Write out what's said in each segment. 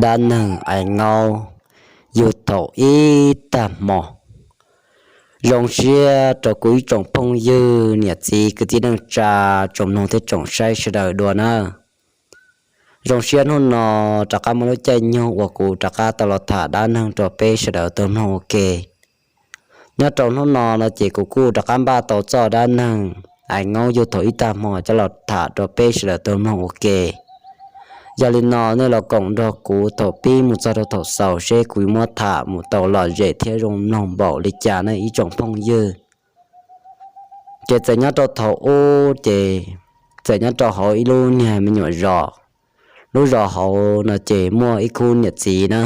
Dab neeg Ais Ngaub yug thaum ib tag hmo. Zoo siab rau kuv ib tsoom phooj ywg, niam txiv, kwv tij neej tsa, tsoom mloog thiab tsoom saib sawv daws dua nawb. Zoo siab hnub no rov qab muaj lub caij nyoog uas kuv rov qab tau los tham dab neeg rau peb sawv daws tau mloog ua ke. Nyob rau hnub no no ces kuv kuj rov qab npaj tau txoj dab neeg Ais Ngaub yug thaum ib tag hmo coj los tham rau peb sawv daws tau mloog ua ke. Yog li no nej los koom nrog kuv thaum pib mus txog rau thaum xaus seb kuv yuav muab tham mus tau lom zem thiab zoo mloog npaum li cas nawb ib tsoom phooj ywg. Ces txawm nyob rau thaum ub ces txawm nyob rau hauv ib lub niag me nyuam zos. Lub zos hauv no ces muaj ib khub niam txiv na.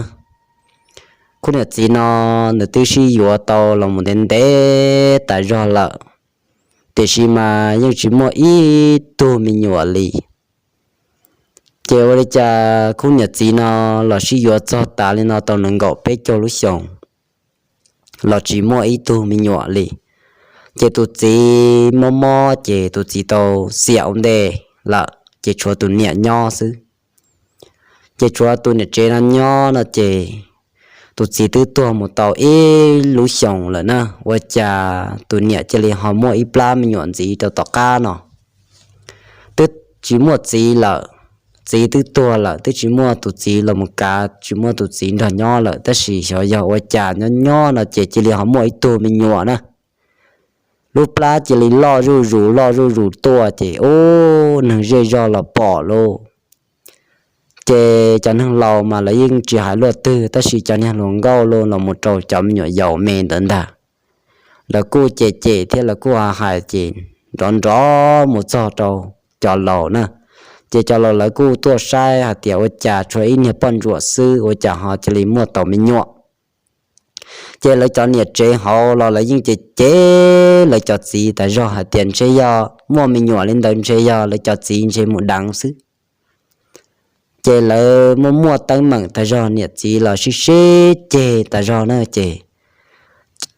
Khub niam txiv no nws twb sib yuav tau los mus ntev ntev tas zog lawm, tiam sis mas yeej tsis muaj ib tug me nyuam li. Ces ua li cas khub niam txiv no los sib yuav txog tas li no tau nees nkaum peb caug lub xyoos los tsis muaj ib tug me nyuam li. Ces tus txiv mob mob ces tus txiv tau xiam ua ntej lawm ces tshuav tus niam nyob xwb. Ces tshuav tus niam tsev no nyob no ces tus txiv twb tuag mus tau ib lub xyoos lawm na, ua cas tus niam cia li ho muaj ib plab me nyuam ntxiv rau tom qab no. Twb tsis muaj txiv lawm, txiv twb tuag lawm twb tsis muaj tus txiv los mus kav, tsis muaj tus txiv nrog nyob lawm, tab sis xyov yog ua cas nyob nyob no ces cia li ho muaj ib tug me nyuam na. Lub plab cia li loj zuj zus loj zuj zus tuaj ces ub, neeg zej zog los pom lauj. Ces cov neeg laus mas lawv yeej tsis hais luaj twg, tab sis cov niag hluas nkauj los mus rau cov me nyuam yaus me ntawd ntag, lawv kuj cem cem thiab lawv kuj hais hais ces nrov nrov mus txog rau cov laus na. Ces cov laus lawv kuj tuaj saib hais tias ua cas tshuav ib niag poj ntsuam xwb ua cas ho cia li muaj tau me nyuam. Ces lawv cov niam tsev hauv los lawv yeej cem cem lawv cov txiv tas zog hais tias ntshe yog muaj me nyuam li ntawd ntshe yog lawv cov txiv ntshe mus deev xwb. Ces lawv muaj muaj teeb meem tas zog, niam txiv los sib sib ceg tas zog na ces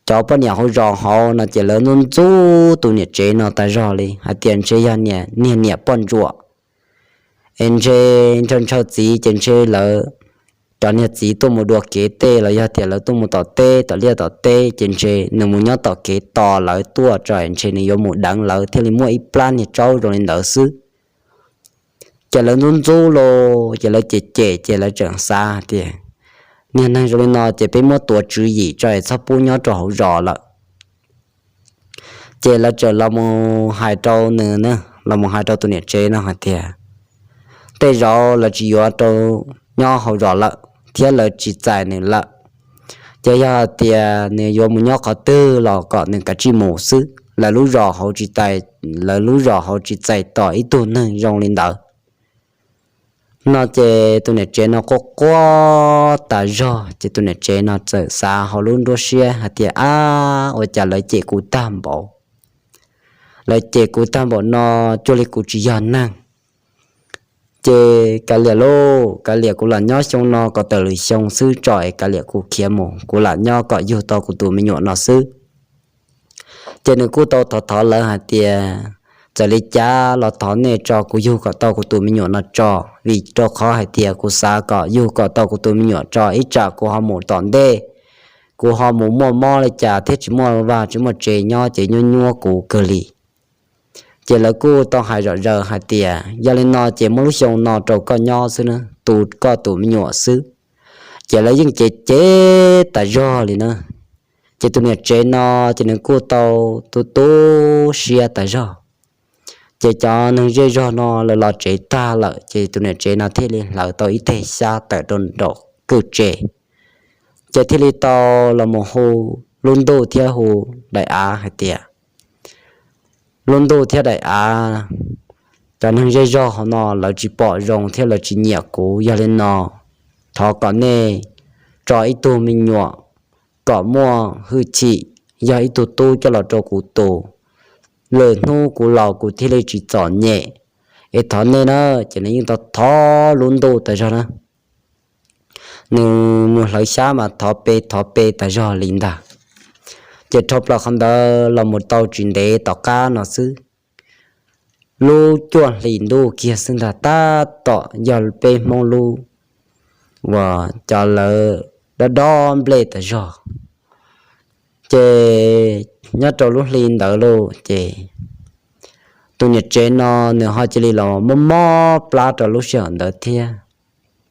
cov poj niam hauv zos hauv no ces lawv ntxub ntxub tus niam tsev no tas zog li hais tias ntshe yog niag niam poj ntsuam es ntshe ntshaw ntshaw txiv ces ntshe lawv cov niag txiv tuaj mus dua kev tej los yog tias lawv tuaj mus tom teb tom liaj tom teb ces ntshe nws mus nyob tom kev tos lawv tuaj tso es ntshe nws yuav mus deev lawv thiaj li muaj ib plab niag tsaub zoo li ntawd xwb. Ces lawv ntxub ntxub los ces lawv cem cem ces lawv tseem xav hais tias niag neeg zoo li no ces peb muab tua tswv yim tso es txhob pub nyob rau hauv zos lawm. Ces lawv tseem los mus hais rau nws, los mus hais rau tus niam tsev no hais tias tej zaum lawv tsis yuav rau nyob hauv zos lawm thiab lawv tsis txais nws lawm. Ces yog hais tias nws yuav mus nyob qhov twg los kom nws kav tsij mus xwb, lawv lub zos hauv tsis txais, lawv lub zos hauv tsis txais tos ib tug neeg zoo li ntawd. No ces tus niam tsev no quaj quaj tas zog ces tus niam tsev no txawm xav hauv lub nruab siab hais tias ab, ua cas lawv cem kuv tag npaum, lawv cem kuv tag npaum no, cuag li kuv tsis yog neeg. Ces kav liam lauj, kav liam kuv lam nyob xyoo no kom tawm lwm xyoo xwb tso es kav liam kuv khiav mus, kuv lam nyob kom yug tau kuv tus me nyuam no xwb. Ces nws kuj tau thov thov lawv hais tias txawm li cas los thov nej tso kuv yug kom tau kuv tus me nyuam no tso, vim rau qhov hais tias kuv xav kom yug kom tau kuv tus me nyuam tso ib tsam kuv ho mus tom ntej, kuv ho mus muaj mob li cas thiab tsis muaj vaj tsis muaj tsev nyob ces nyuaj nyuaj kuv kawg li. Ces lawv kuj tau hais zom zaws hais tias yog li no ces muab lub xyoo no rau koj nyob xwb na, tu koj tus me nyuam xwb. Ces lawv yeej cem cem tas zog li na. Ces tus niam tsev no ces nws kuj tau tu tu siab tas zog. Ces cov neeg zej zog no lawv los tsev tag lawm ces tus niam tsev no thiaj li hlawv tau ib teg xyab tawm rau nraum kwj tse. Ces thiaj li tau los mus hu lub ntuj thiab hu daim av hais tias lub ntuj thiab daim av, cov neeg zej zog hauv no lawv tsis pom zoo thiab lawv tsis nyiam kuv, yog li no thov kom nej tso ib tug me nyuam kom muaj hwj chim, yog ib tug tub coj los rau kuv tu, lwm hnub kuv laus kuv thiaj li tsis txom nyem. Es thov nej na. Ces nws yeej tau thov lub ntuj tas zog na. Nws mus hlawv xyab mas thov pe thov pe tas zog li ntag. Ces dhau plaws qhov ntawd los mus tau tsis ntev tom qab no xwb, lub cuaj hlis ntuj kiag xwb ntag, tab tom yog peb Hmoob lub uas cov lawv dob dob nplej tas zog. Ces nyob rau lub hli ntawd lauj ces tus niam tsev no nws ho cia li los mob mob plab rau lub sij hawm ntawd thiab.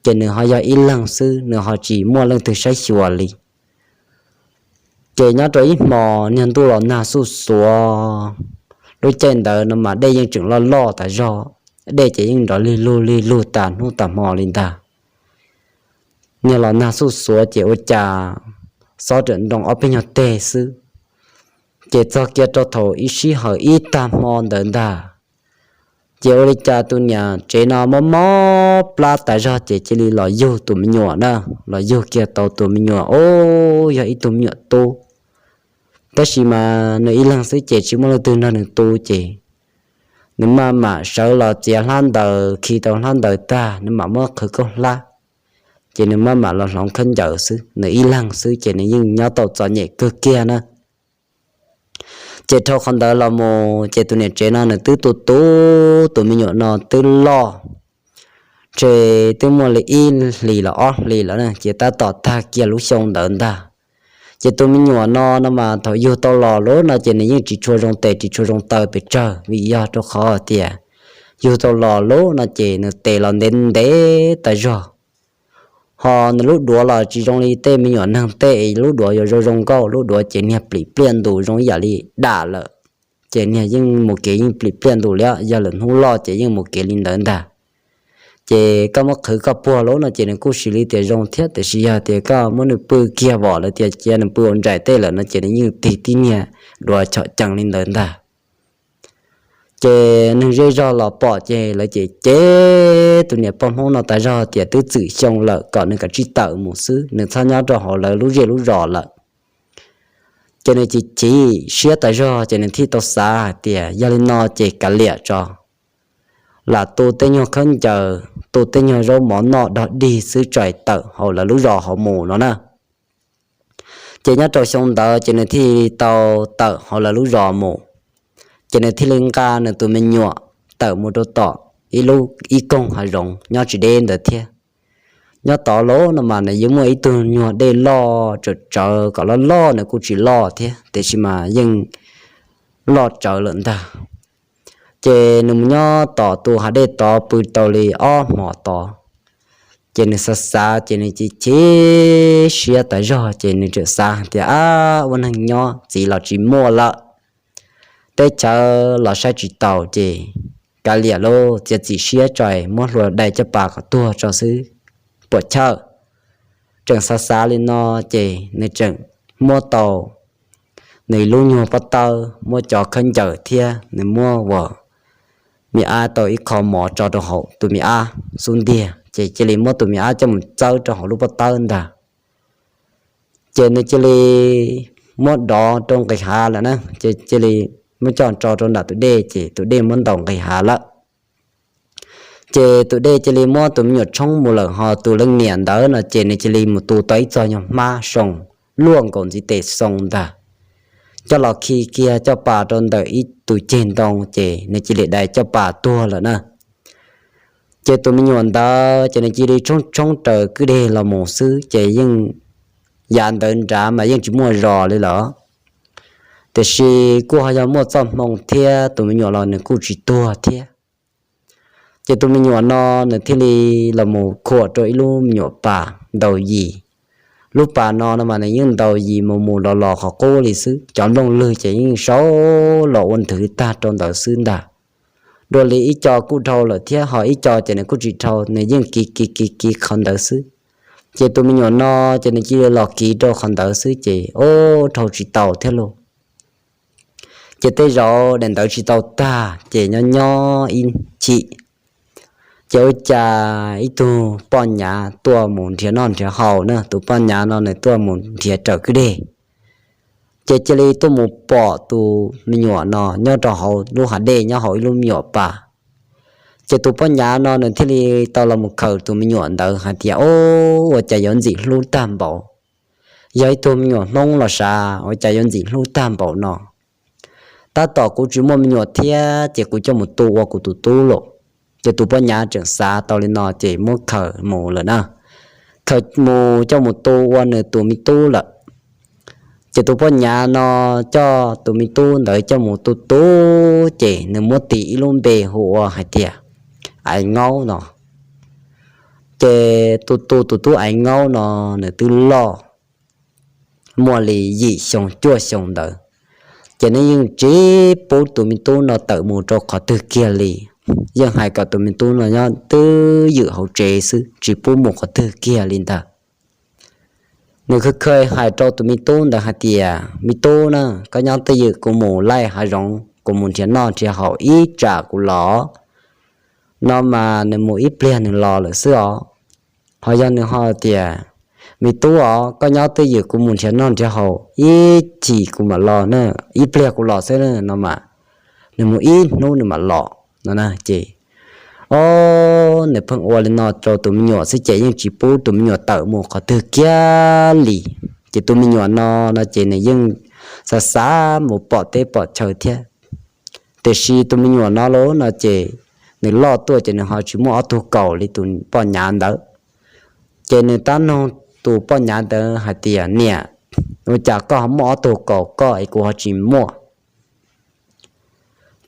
Ces nws ho yog ib leeg xwb, nws ho tsis muaj leej twg saib xyuas li. Ces nyob rau ib hmo niag ntuj los nag xuj xuav, lub caij ntawd no mas dej yeej tseem loj loj tas zog, dej ces yeej nrov lig lug lig lug tas hnub tas hmo li ntag. Niag los nag xuj xuav ces ua cas xob ram nroo ob peb nyuag teg xwb. Ces txog kiag rau thaum ib sij hawm ib tag hmo ntawd ntag, ces ua li cas tus niam tsev no mob mob plab tas zog ces cia li los yug tus me nyuam na, los yug kiag tau tus me nyuam, o, yog ib tug me nyuam tub. Tab sis mas nws ib leeg xwb ces tsis muaj leej twg nrog nws tu ces nws maj mam sawv los txiav hlab ntaws, khi tau hlab ntaws tag nws mam muab qhwv kauj hlab, ces nws maj mam los hloov khaub ncaws xwb. Nws ib leeg xwb ces nws yeej nyob tau txom nyem kawg kiag na. Ces dhau qhov ntawd los mus ces tus niam tsev no nws twb tu tu tus me nyuam no twb loj, ces twb muaj li ib hlis los ob hlis lawm na, ces tab tom tag kiag lub xyoo ntawd ntag. Ces tus me nyuam no no mas thaum yug tau los lub no ces nws yeej tsis tshua zoo tes tsis tshua zoo taw pes tsawg, vim yog rau qhov tias yug tau los lub no ces nws tes los ntev ntev tas zog. Ho nws lub duav los tsis zoo li tej me nyuam neeg tej es lub duav yuav zoo zoo nkauj, lub duav ces niag plim pliaj ntus zoo ib yam li dam lawm. Ces niag yeej mus kev yeej plim pliaj ntus li, yog lwm hnub loj ces yeej mus kev li ntawd ntag. Ces koj muab qhwv koj puag lub no ces nws kuj sim li tias zoo thiab, tiam sis yog tias koj muab nws pw kiag vom lawm tias cia nws pw ua nraim tej lawm no ces nws yeej tig tib niag duav chom cees li ntawd ntag. Ces neeg zej zog los pom ces lawv ces cem tus niam poj Hmoob no tas zog tias twb txwm xyoo lawm kom nws kav tsij tawm mus xwb, nws txhob nyob rau hauv lawv lub zej lub zos lawm. Ces nws chim chim siab tas zog ces nws thiaj tau xav hais tias yog li no ces kav liam tso, lam tu tej nyuag khaub ncaws, tu tej nyuag zaub mov noj dog dig xwb tso tawm hauv lawv lub zos hauv mus no na. Ces nyob rau xyoo ntawd ces nws thiaj li tau tawm hauv lawv lub zos mus. Ces nws thiaj li nqa nws tus me nyuam tawm mus rau tom ib lub ib koog hav zoov nyob tsis deb ntawd thiab. Nyob tod lub no mas nws yeej muaj ib tug nyuag dej loj tsawv tsawv kom loj loj nws kuj tsis loj thiab, tiam sis mas yeej loj tsawv lawm ntag. Ces nws mus nyob tom tus hav dej tod pw tau li ob hmos tod, ces nws xav xav ces nws chim chim siab tas zog ces nws txawm xav hais tias, ab, ua neeg nyob txiv los tsis muaj lawm, teb chaws los saib tsis taus ces kav liam lauj, txiav txim siab tso muab hlua dai caj pas kom tuag tso xwb, puas chawj. Tseem xav xav li no ces nws tseem muab tau nws lub nyuag pob tawb, muab cov khaub ncaws thiab nws muab uas me ab tau ib qho mov tso rau hauv tus me ab xub ntiag, ces cia li muab tus me ab coj mus txawb rau hauv lub pob tawb ntag. Ces nws cia li muab dov rau nqis hav lawm na, ces cia li muab coj tso rau nram tus dej, ces tus dej muab ntaus nqis hav lawm. Ces tus dej cia li muab tus me nyuam tshoob mus lawm, ho tus leej niam ntawd no ces nws cia li mus tu tau ib txoj nyuag hmab soo luaj nkaus ntxiv tes xoo ntag, coj los khi kiag caj pas rau ntawm ib tus ceg ntoo, ces nws cia li dai caj pas tuag lawm na. Ces tus me nyuam ntawd ces nws cia li tshoob tshoob raws kwj deg los mus xwb, ces yeej yav ntawd nrad mas yeej tsis muaj zos li lawm, tiam sis kuj ho yog muaj txoj hmoo thiab, tus me nyuam los nws kuj tsis tuag thiab. Ces tus me nyuam no nws thiaj li los mus khuam rau ib lub me nyuam pas ntaus yim. Lub pas no no mas nws yeej ntaus yim mus mus los los qhov qub li xwb, cov nplooj lwg ces yeej sau los ua nthwv tag rau ntawd xwb ntag. Dua li ib co kuj dhau lawm thiab, ho ib co ces nws kuj tsis dhau, nws yeej kiv kiv kiv kiv qhov ntawd xwb. Ces tus me nyuam no ces nws cia li los kiv rau qhov ntawd xwb ces ub dhau tsis tau thiab lauj. Ces tej zaum daim ntawd tsis tau tag ces nyob nyob ib chim, ces ua cas ib tug poj nyav tuaj mus nrhiav noj nrhiav haus na, tus poj nyav no nws tuaj mus nrhiav raws kwj deg. Ces cia li tuaj mus pom tus me nyuam no nyob rau hauv lub hav dej nyob hauv ib lub me nyuam pas. Ces tus poj nyav no nws thiaj li tau los mus khaws tus me nyuam ntawd hais tias, ub, ua cas yuav ntxim hlub tag npaum, yog ib tug me nyuam Hmoob los sav, ua cas yuav ntxim hlub tag npaum no. Tab tom kuv tsis muaj me nyuam thiab ces kuv coj mus tu ua kuv tus tub lauj. Ces tus poj nyav tseem xav tau li no ces muab khaws mus lawm na. thaum mus coj mus tu ua nws tus me tub lawm. Ces tus poj nyav no coj tus me tub ntawd coj mus tu tu, ces nws muab tis ib lub npe hu ua hais tias Aiv Ngaub no. Ces tus tu tus tub Aiv Ngaub no nws twb loj muaj li yim xyoo cuaj xyoo ntawd, ces nws yeej tsis pub tus me tub no tawm mus rau qhov twg kiag li. Yeej hais kom tus me tub no nyob twj ywm hauv tsev xwb, tsis pub mus qhov twg kiag li ntag. Nws khawj khawj hais rau tus me tub ntawd hais tias, Me tub na, koj nyob twj ywm, kuv mus laij hav zoov, kuv mus nrhiav noj nrhiav haus ib tsam kuv los. No mas nws mus ib pliag nws los lawm xwb os. Ho yog nws ho tias, Me tub os, koj nyob twj ywm, kuv mus nrhiav noj nrhiav haus ib chim kuv mam los na, ib pliag kuv los xwb na, no mas nws mus ib hnub nws mam los no na. Ces o, nws pheej ua li no rau tus me nyuam xwb ces yeej tsis pub tus me nyuam tawm mus qhov twg kiag li. Ces tus me nyuam no no ces nws yeej xav xav mus pom teb pom chaw thiab. Tiam sis tus me nyuam no los no ces nws loj tuaj ces nws ho tsis muaj ob tug kaus li tus poj nyav ntawd. Ces nws tab noog tus poj nyav ntawd hais tias, Niam, ua cas koj ho muaj ob tug kaus koj es kuv ho tsis muaj?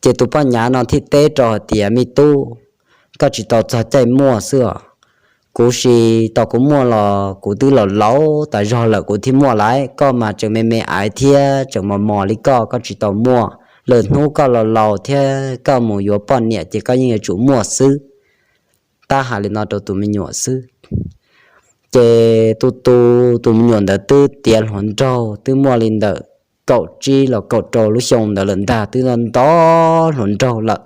Ces tus poj nyav no thiaj teb rau hais tias, Me tub, koj tsis tau txog caij muaj xwb os. Kuv sis tau kuv muaj los kuv twb laus laus tas zog lawm kuv thiaj muaj lawm, koj mas tseem me me aiv thiab tseem mos mos li koj, koj tsis tau muaj. Lwm hnub koj laus laus thiab koj mus yuav poj niam ces koj yeej yuav tsum muaj xwb. Tab hais li no rau tus me nyuam xwb. Ces tus tus tus me nyuam ntawd twb tiav hluas nraug twb muaj li ntawm kaum tsib los kaum rau lub xyoo ntawd lawm ntag, twb nto hluas nraug lawm.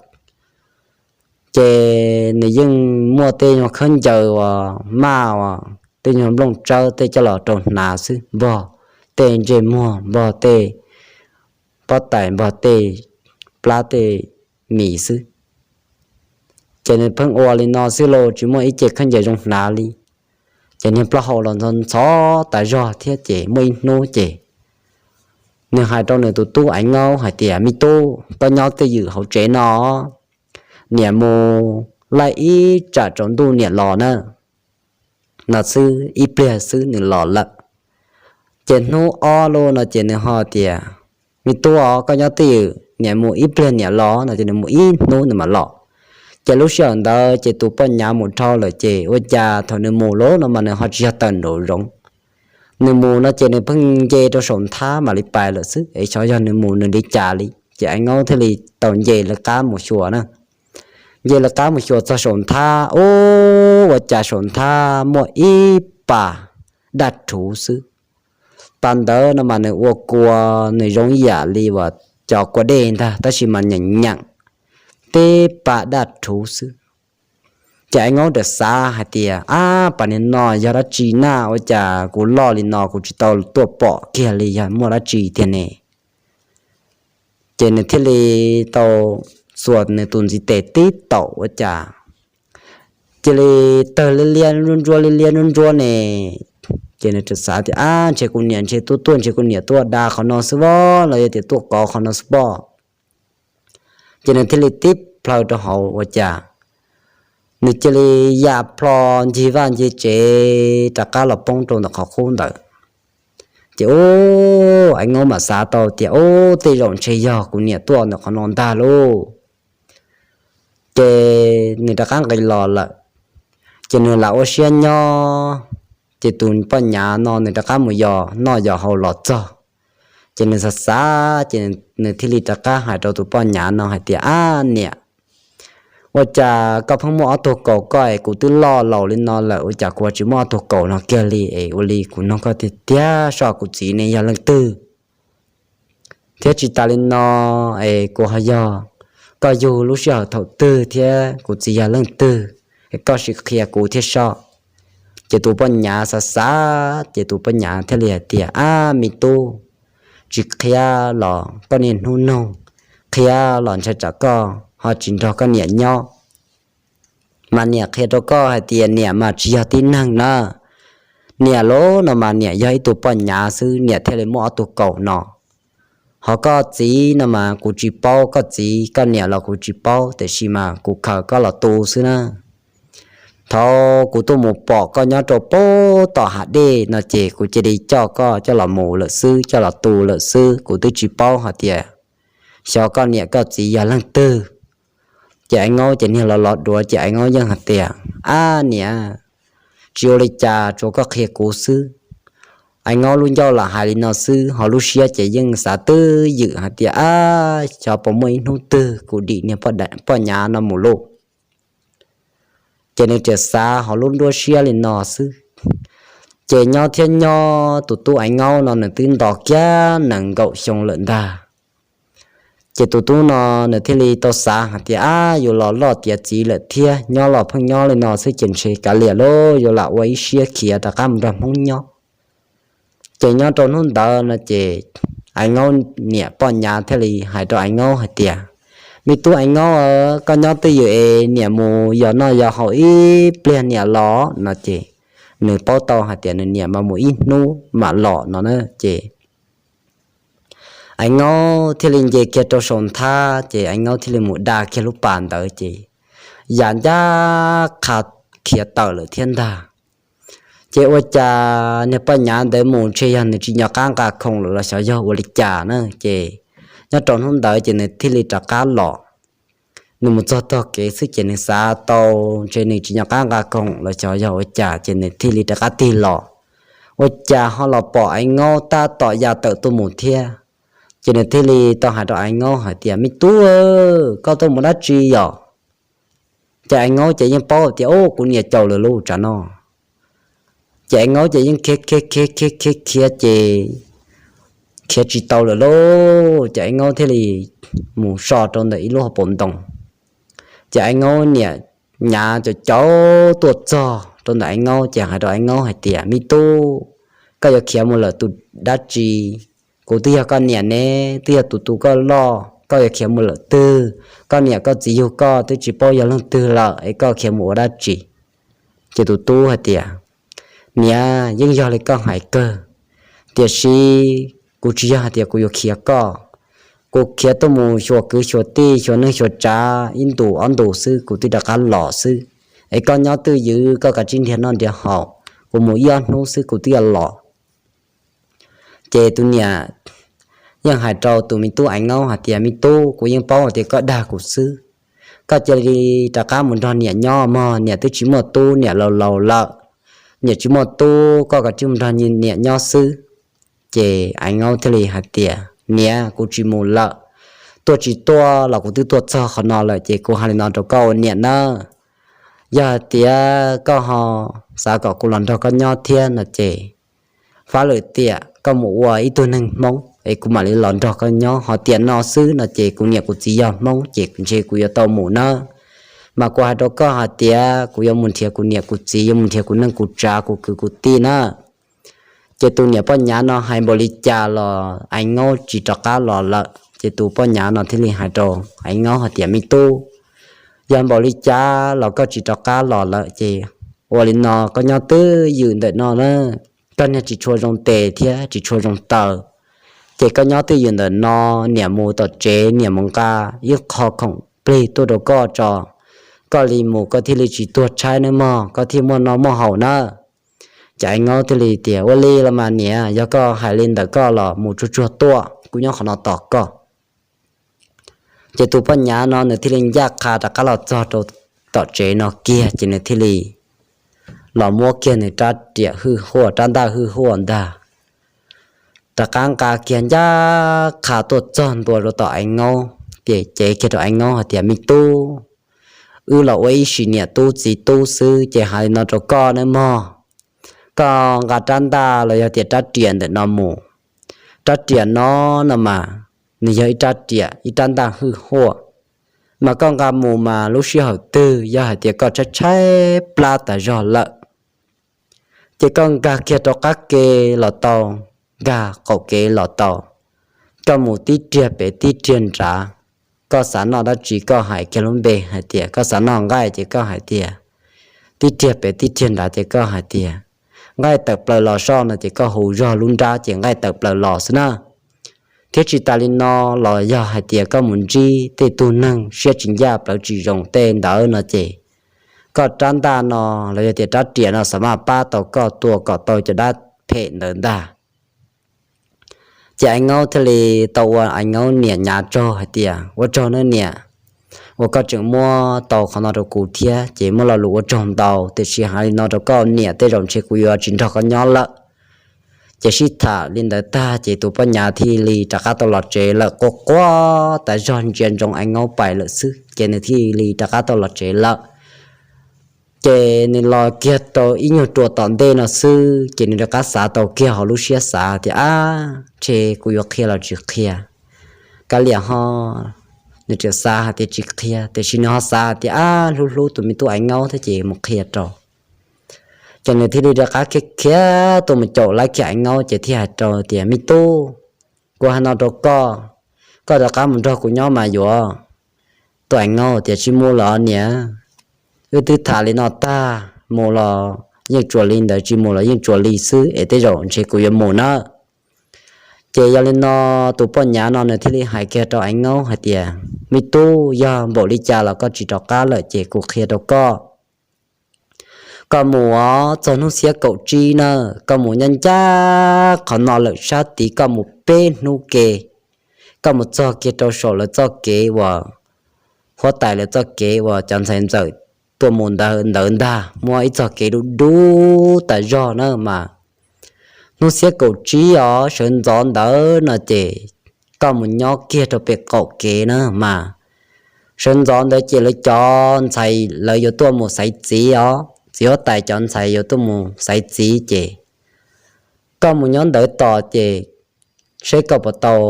Ces nws yeej muaj tej nyuag khaub ncaws uas maj uas tej nyuag nplooj tsawb tej coj los rau hnav xwb, npog tej ntsej muag, npog tej pob tais, npog tej plab tej mis xwb. Ces nws pheej ua li no xwb los tsis muaj ib ce khaub ncaws zoo hnav li. Ces niag plaub hau los ntxhov ntxhov tas zog thiab ces muaj ib hnub ces nws hais rau nws tus tub Aiv Ngaub hais tias, Me tub, koj nyob twj ywm hauv tsev no, niam mus laij ib tsam tsaus ntuj niam los na. No xwb ib pliag xwb nws los lawm. Ces hnub ob lub no ces nws ho tias, Me tub os, koj nyob twj ywm, niam mus ib pliag niam los no ces nws mus ib hnub nws mam los. Ces lub sij hawm ntawd ces tus poj nyav mus dhau lawm ces ua cas thaum nws mus lawm no mas nws ho tsis yog tawm nraum zoov. Nws mus no ces nws pheej nce rau saum nthab mam li pais lawm xwb es xyov yog nws mus nws li cas li. Ces Aiv Ngaub thiaj li tau nce lawv qab mus xyuas na. Nce lawv qab mus xyuas txog saum nthab, ub, ua cas saum nthab muaj ib pas daj rhuv xwb. Pas ntawd no mas nws ua kua, nws zoo yam li uas cov kua dej ntag tab sis mas nyeem nyeem, tib pas daj rhuv xwb. Ces Aiv Ngaub txawm xav hais tias, Ab, pas niag no yog dab tsi na, ua cas kuv loj li no kuv tsis tau tuaj pom kiag li, yog muaj dab tsi tiag ne? Ces nws thiaj li tau xuas nws tus ntxiv tes tib taum ua cas cia li tawg liab liab ntsuab ntsuab liab liab ntsuab ntsuab ne. Ces nws txawm xav tias, Ab, ntshe kuv niam ntshe tuaj tuaj ntshe kuv niam tuaj da qhov no xwb pob, los yog tias tuaj kov qhov no xwb pob. Ces nws thiaj li tib plhaw rau hauv ua cas nws cia li ya plho ncig vaj ncig tsev rov qab los poob rau ntawm qhov qub ntawd. Ces ub, Aiv Ngaub mam xav tau tias, Ub, tej zaum ntshe yog kuv niam tuaj ntawm qhov no ntag lauj. Ces nws rov qab nqis los lawm. Ces nws lam ua siab nyob, ces tus poj nyav no nws rov qab mus yos noj yos haus los txog. Ces nws xav xav ces nws thiaj li rov qab hais rau tus poj nyav no hais tias, Ab niam, ua cas koj pheej muaj ob tug kaus koj es kuv twb loj laus li no lawm ua cas kuv tsis muaj ob tug kaus no kiag li es ua li kuv nug koj tiag tiag soj kuv txiv ne yog leej twg? Thiab tsis tas li no es kuv ho yog koj yug lub sij hawm thaum twg thiab kuv txiv yog leej twg, es koj sim qhia kuv thiab soj. Ces tus poj nyav xav xav ces tus poj nyav thiaj li hais tias, Ab me tub, tsis qhia los koj niaj hnub nug, qhia los ntshai tsam koj ho tsis nrog koj niam nyob. Mas niam qhia rau koj hais tias niam mas tsis yog tib neeg na. Niam los no mas niam yog ib tug poj nyav xwb niam thiaj li muaj ob tug kaus no. Ho koj txiv no mas kuv tsis paub koj txiv koj niam los kuv tsis paub tiam sis mas kuv khaws koj los tu xwb na. Thaum kuv tuaj mus pom koj nyob rau pem tom hav dej no ces kuv cia li coj koj coj los mus lawm xwb, coj los tu lawm xwb. Kuv twb tsis paub hais tias xyov koj niam koj txiv yog leej twg. Ces Aiv Nyaub ces niag los los duav ces Aiv Nyaub yeej hais tias, Ab niam, tsis ua li cas, tsuas koj qhia kuv xwb. Aiv Nyaub lub ncauj lam hais li no xwb, ho lub siab ces yeej xav twj ywm hais tias, Ab, xyov puas muaj ib hnub twg kuv dim niag poj nyav no mus lauj. Ces nws tseem xav hauv lub nruab siab li no xwb. Ces nyob thiab nyob, tus tub Aiv Nyaub no nws twb nto kiag nees nkaum xyoo lawm ntag. Ces tus tub no nws thiaj li tau xav hais tias, Ab, yus los loj tiav txiv lawm thiab, nyob los pheej nyob li no xwb ces ntshe kav liam lauj, yuav lam ua ib siab khiav rov qab mus nrog Hmoob nyob. Ces nyob rau hnub ntawd no ces Aiv Nyaub niam poj nyav thiaj li hais rau Aiv Nyaub hais tias, Me tub Aiv Nyaub, koj nyob twj ywm es niam mus yos noj yos haus ib pliag niam los no ces nws paub tau hais tias nws niam mas mus ib hnub mam los no na. Ces Aiv Nyaub thiaj li nce kiag rau saum nthab ces Aiv Nyaub thiaj li mus da kiag lub pas ntawd ces yam ncaj qha khiav tawm lawm thiab ntag. Ces ua cas niag poj nyav ntawd mus ntshe yog nws tsis nco qab nqa khoom lawm los xyov yog ua li cas na. Ces nyob rau hnub ntawd ces nws thiaj li rov qab los. Nws mus txog tog kev xwb ces nws xav tau ntshe nws tsis nco qab nqa khoom los xyov yog ua cas ces nws thiaj li rov qab tig los. Ua cas ho los pom Aiv Nyaub tab tom ya tawm tuaj mus thiab. Ces nws thiaj li tau hais rau Aiv Nyaub hais tias, Me tub, koj tuaj mus dab tsi yom? Ces Aiv Nyaub ces yeej paub tias, Ub, kuv niam caum lawm lauj tsam no. Ces Aiv Nyaub ces yeej khiav khiav khiav khiav khiav khiav ces khiav tsis tau lawm lauj. Ces Aiv Nyaub thiaj li mus so rau ntawm ib lub hauv paus ntoo. Ces Aiv Nyaub niam nyav caum caum tuaj txog rau ntawm Aiv Nyaub ces hais rau Aiv Nyaub hais tias, Me tub, koj yuav khiav mus lawm tus dab tsi? Kuv twb yog koj niam ne, twb yog tus tu koj loj, koj yuav khiav mus lawm twg? Koj niam koj txiv yug koj twb tsis paub yog leej twg lawm es koj khiav mus ua dab tsi? Ces tus tub hais tias, Niam, yeej yog li koj hais kawg, tiam sis kuv tsis yog hais tias kuv yuav khiav koj. Kuv khiav tuaj mus xyuas kwv xyuas tij, xyuas neej xyuas tsav ib ntus ob ntus xwb kuv twb rov qab los xwb. Es koj nyob twj ywm, koj kav tsij nrhiav noj nrhiav haus, kuv mus ib ob hnub xwb kuv twb yuav los. Ces tus niam yeej hais rau tus me tub Aiv Nyaub hais tias, Me tub, kuv yeej paub hais tias koj dag kuv xwb. Koj cia li rov qab mus nrog niam nyob mog, niam twb tsis muaj tub, niam laus laus lawm, niam tsis muaj tub, koj kav tsij mus nrog niam nyob xwb. Ces Aiv Nyaub thiaj li hais tias, Niam, kuv tsis mus lawm, tuaj tsis tuaj los kuv twb tuaj txog qhov no lawm ces kuv hais li no rau koj ua niam nawb. Yog hais tias koj ho xav kom kuv los nrog koj nyob thiab no ces fab lwm tiam koj mus ua ib tug neeg Hmoob es kuv mam li los nrog koj nyob, ho tiam no xwb no ces kuv niam kuv txiv yog Hmoob ces ntshe kuv yuav tau mus nawb. Mas kuv hais rau koj hais tias kuv yuav mus nrhiav kuv niam kuv txiv, yuav mus nrhiav kuv neej kuv tsav kuv kwv kuv tij na. Ces tus niam poj nyav no hais npaum li cas los Aiv Nyaub tsis rov qab los lawm. Ces tus poj nyav no thiaj li hais rau Aiv Nyaub hais tias, Me tub, yog npaum li cas los koj tsis rov qab los lawm ces ua li no, koj nyob twj ywm ntawm no na, koj niag tsis tshua zoo tes thiab tsis tshua zoo taw. Ces koj nyob twj ywm ntawm no, niam mus tom tsev niam mus nqa ib qho khoom plig tuaj rau koj tso, koj li mus koj thiaj li tsis tuag tshaib nawb mog, koj thiaj muaj noj muaj haus nawb. Ces Aiv Nyaub thiaj li tias, Ua li los mas niam, yog koj hais li ntawd koj los mus tsuag tsuag tuaj, kuv nyob qhov no tos koj. Ces tus poj nyav no nws thiaj li ncaj qha rov qab los txog rau tom tsev no kiag ces nws thiaj li los muab kiag nws rab riam hwj huaj, rab ntaj hwj huaj ntag, rov qab nqa kiag ncaj qha tuaj txog ntua rau tom Aiv Nyaub, ces cev kiag rau Aiv Nyaub hais tias, Me tub, wb los ua ib sim niam tub txiv tub xwb ces hais li no rau koj nawb mog, koj nqa rab ntaj los yog tias rab riam ntawm no mus. Rab riam no no mas nws yog ib rab riam ib rab ntaj hwj huaj, mas koj nqa mus mas lub sij hawm twg yog hais tias koj tshaib tshaib plab tas zog lawm ces koj nkag kiag rau qab ke los tau, nkag qaum kev los tau, koj mus tib riag pem tib riag nrad, koj xav noj dab tsi koj hais kiag lub npe hais tias koj xav noj nqaij ces koj hais tias, tib riag pem tib riag nrad ces koj hais tias, Nqaij tawm plaws los soj no ces koj hu zog lub nrab ces nqaij tawm plaws los xwb na. Thiab tsis tas li no los yog hais tias koj mus ntsib tej tug neeg siab tsis ncaj plawv tsis zoo tej ntawd no ces koj rab ntaj no los yog tias rab riam no xav mas pab tau koj tua kom tau cov dab phem ntawd ntag. Ces Aiv Nkaub thiaj li tau ua Aiv Nkaub niam nyav tsaug hais tias, ua tsaug nawb niam, uas koj tseem muab tau qhov no rau kuv thiab ces muaj lo lus ua tsaug ntau, tiam sis hais li no rau koj niam, tej zaum ntshe kuv yuav tsis nrog koj nyob lawm. Ces sib tham li ntawd tag ces tus poj nyav thiaj li rov qab tau los tsev lawm, quaj quaj tas zog ntsia ntsoov Aiv Nkaub pais lawm xwb ces nws thiaj li rov qab tau los tsev lawm. Ces nws los kiag rau ib nyuag rua tom ntej no xwb ces nws rov qab xav tau kiag hauv lub siab xav tias, ab, ntshe kuv yuav qhia los tsis qhia. Kav liam ho, nws tseem xav hais tias tsis qhia, tiam sis nws ho xav hais tias, ab, hlub hlub tus me tub Aiv Nkaub thiab ces mus qhia rau. Ces nws thiaj li rov qab khiav khiav tuaj mus caum lawv kiag Aiv Nkaub ces thiaj hais rau tias, me tub, kuv hais no rau koj, koj rov qab mus nrog kuv nyob mas yuav. Tus Aiv Nkaub tias, tsis mus lawm niam, wb twb tham li no tag, mus los yeej tsuas li ntawd, tsis mus los yeej tsuas li xwb es tej zaum ntshe kuv yuav mus nawb. Ces yog li no tus poj nyav no nws thiaj li hais kiag rau Aiv Nkaub hais tias, me tub, yog npaum li cas los koj tsis rov qab lawm ces kuv qhia rau koj. Koj mus txog hnub xiab kaum tsib na, koj mus ncaj ncaj qhov no lawm sab tid, koj mus peb hnub ke, koj mus txog kiag rau saum lawv txoj kev uas, huab tais lawv txoj kev uas cov ntxhais ntxawm tuaj mus ntawd ntag, muaj ib txoj kev dub dub tas zog na mas. Hnub xiab kaum tsib os, sawv ntxov ntawd no ces koj mus nyob kiag rau pem qaum kev na mas. Sawv ntxov ntawd ces lawv cov ntxhais lawv yuav tuaj mus xaiv txiv os, txiv huab tais cov ntxhais yuav tuaj mus xaiv txiv ces koj mus nyob ntawd tos ces seb koj puas tau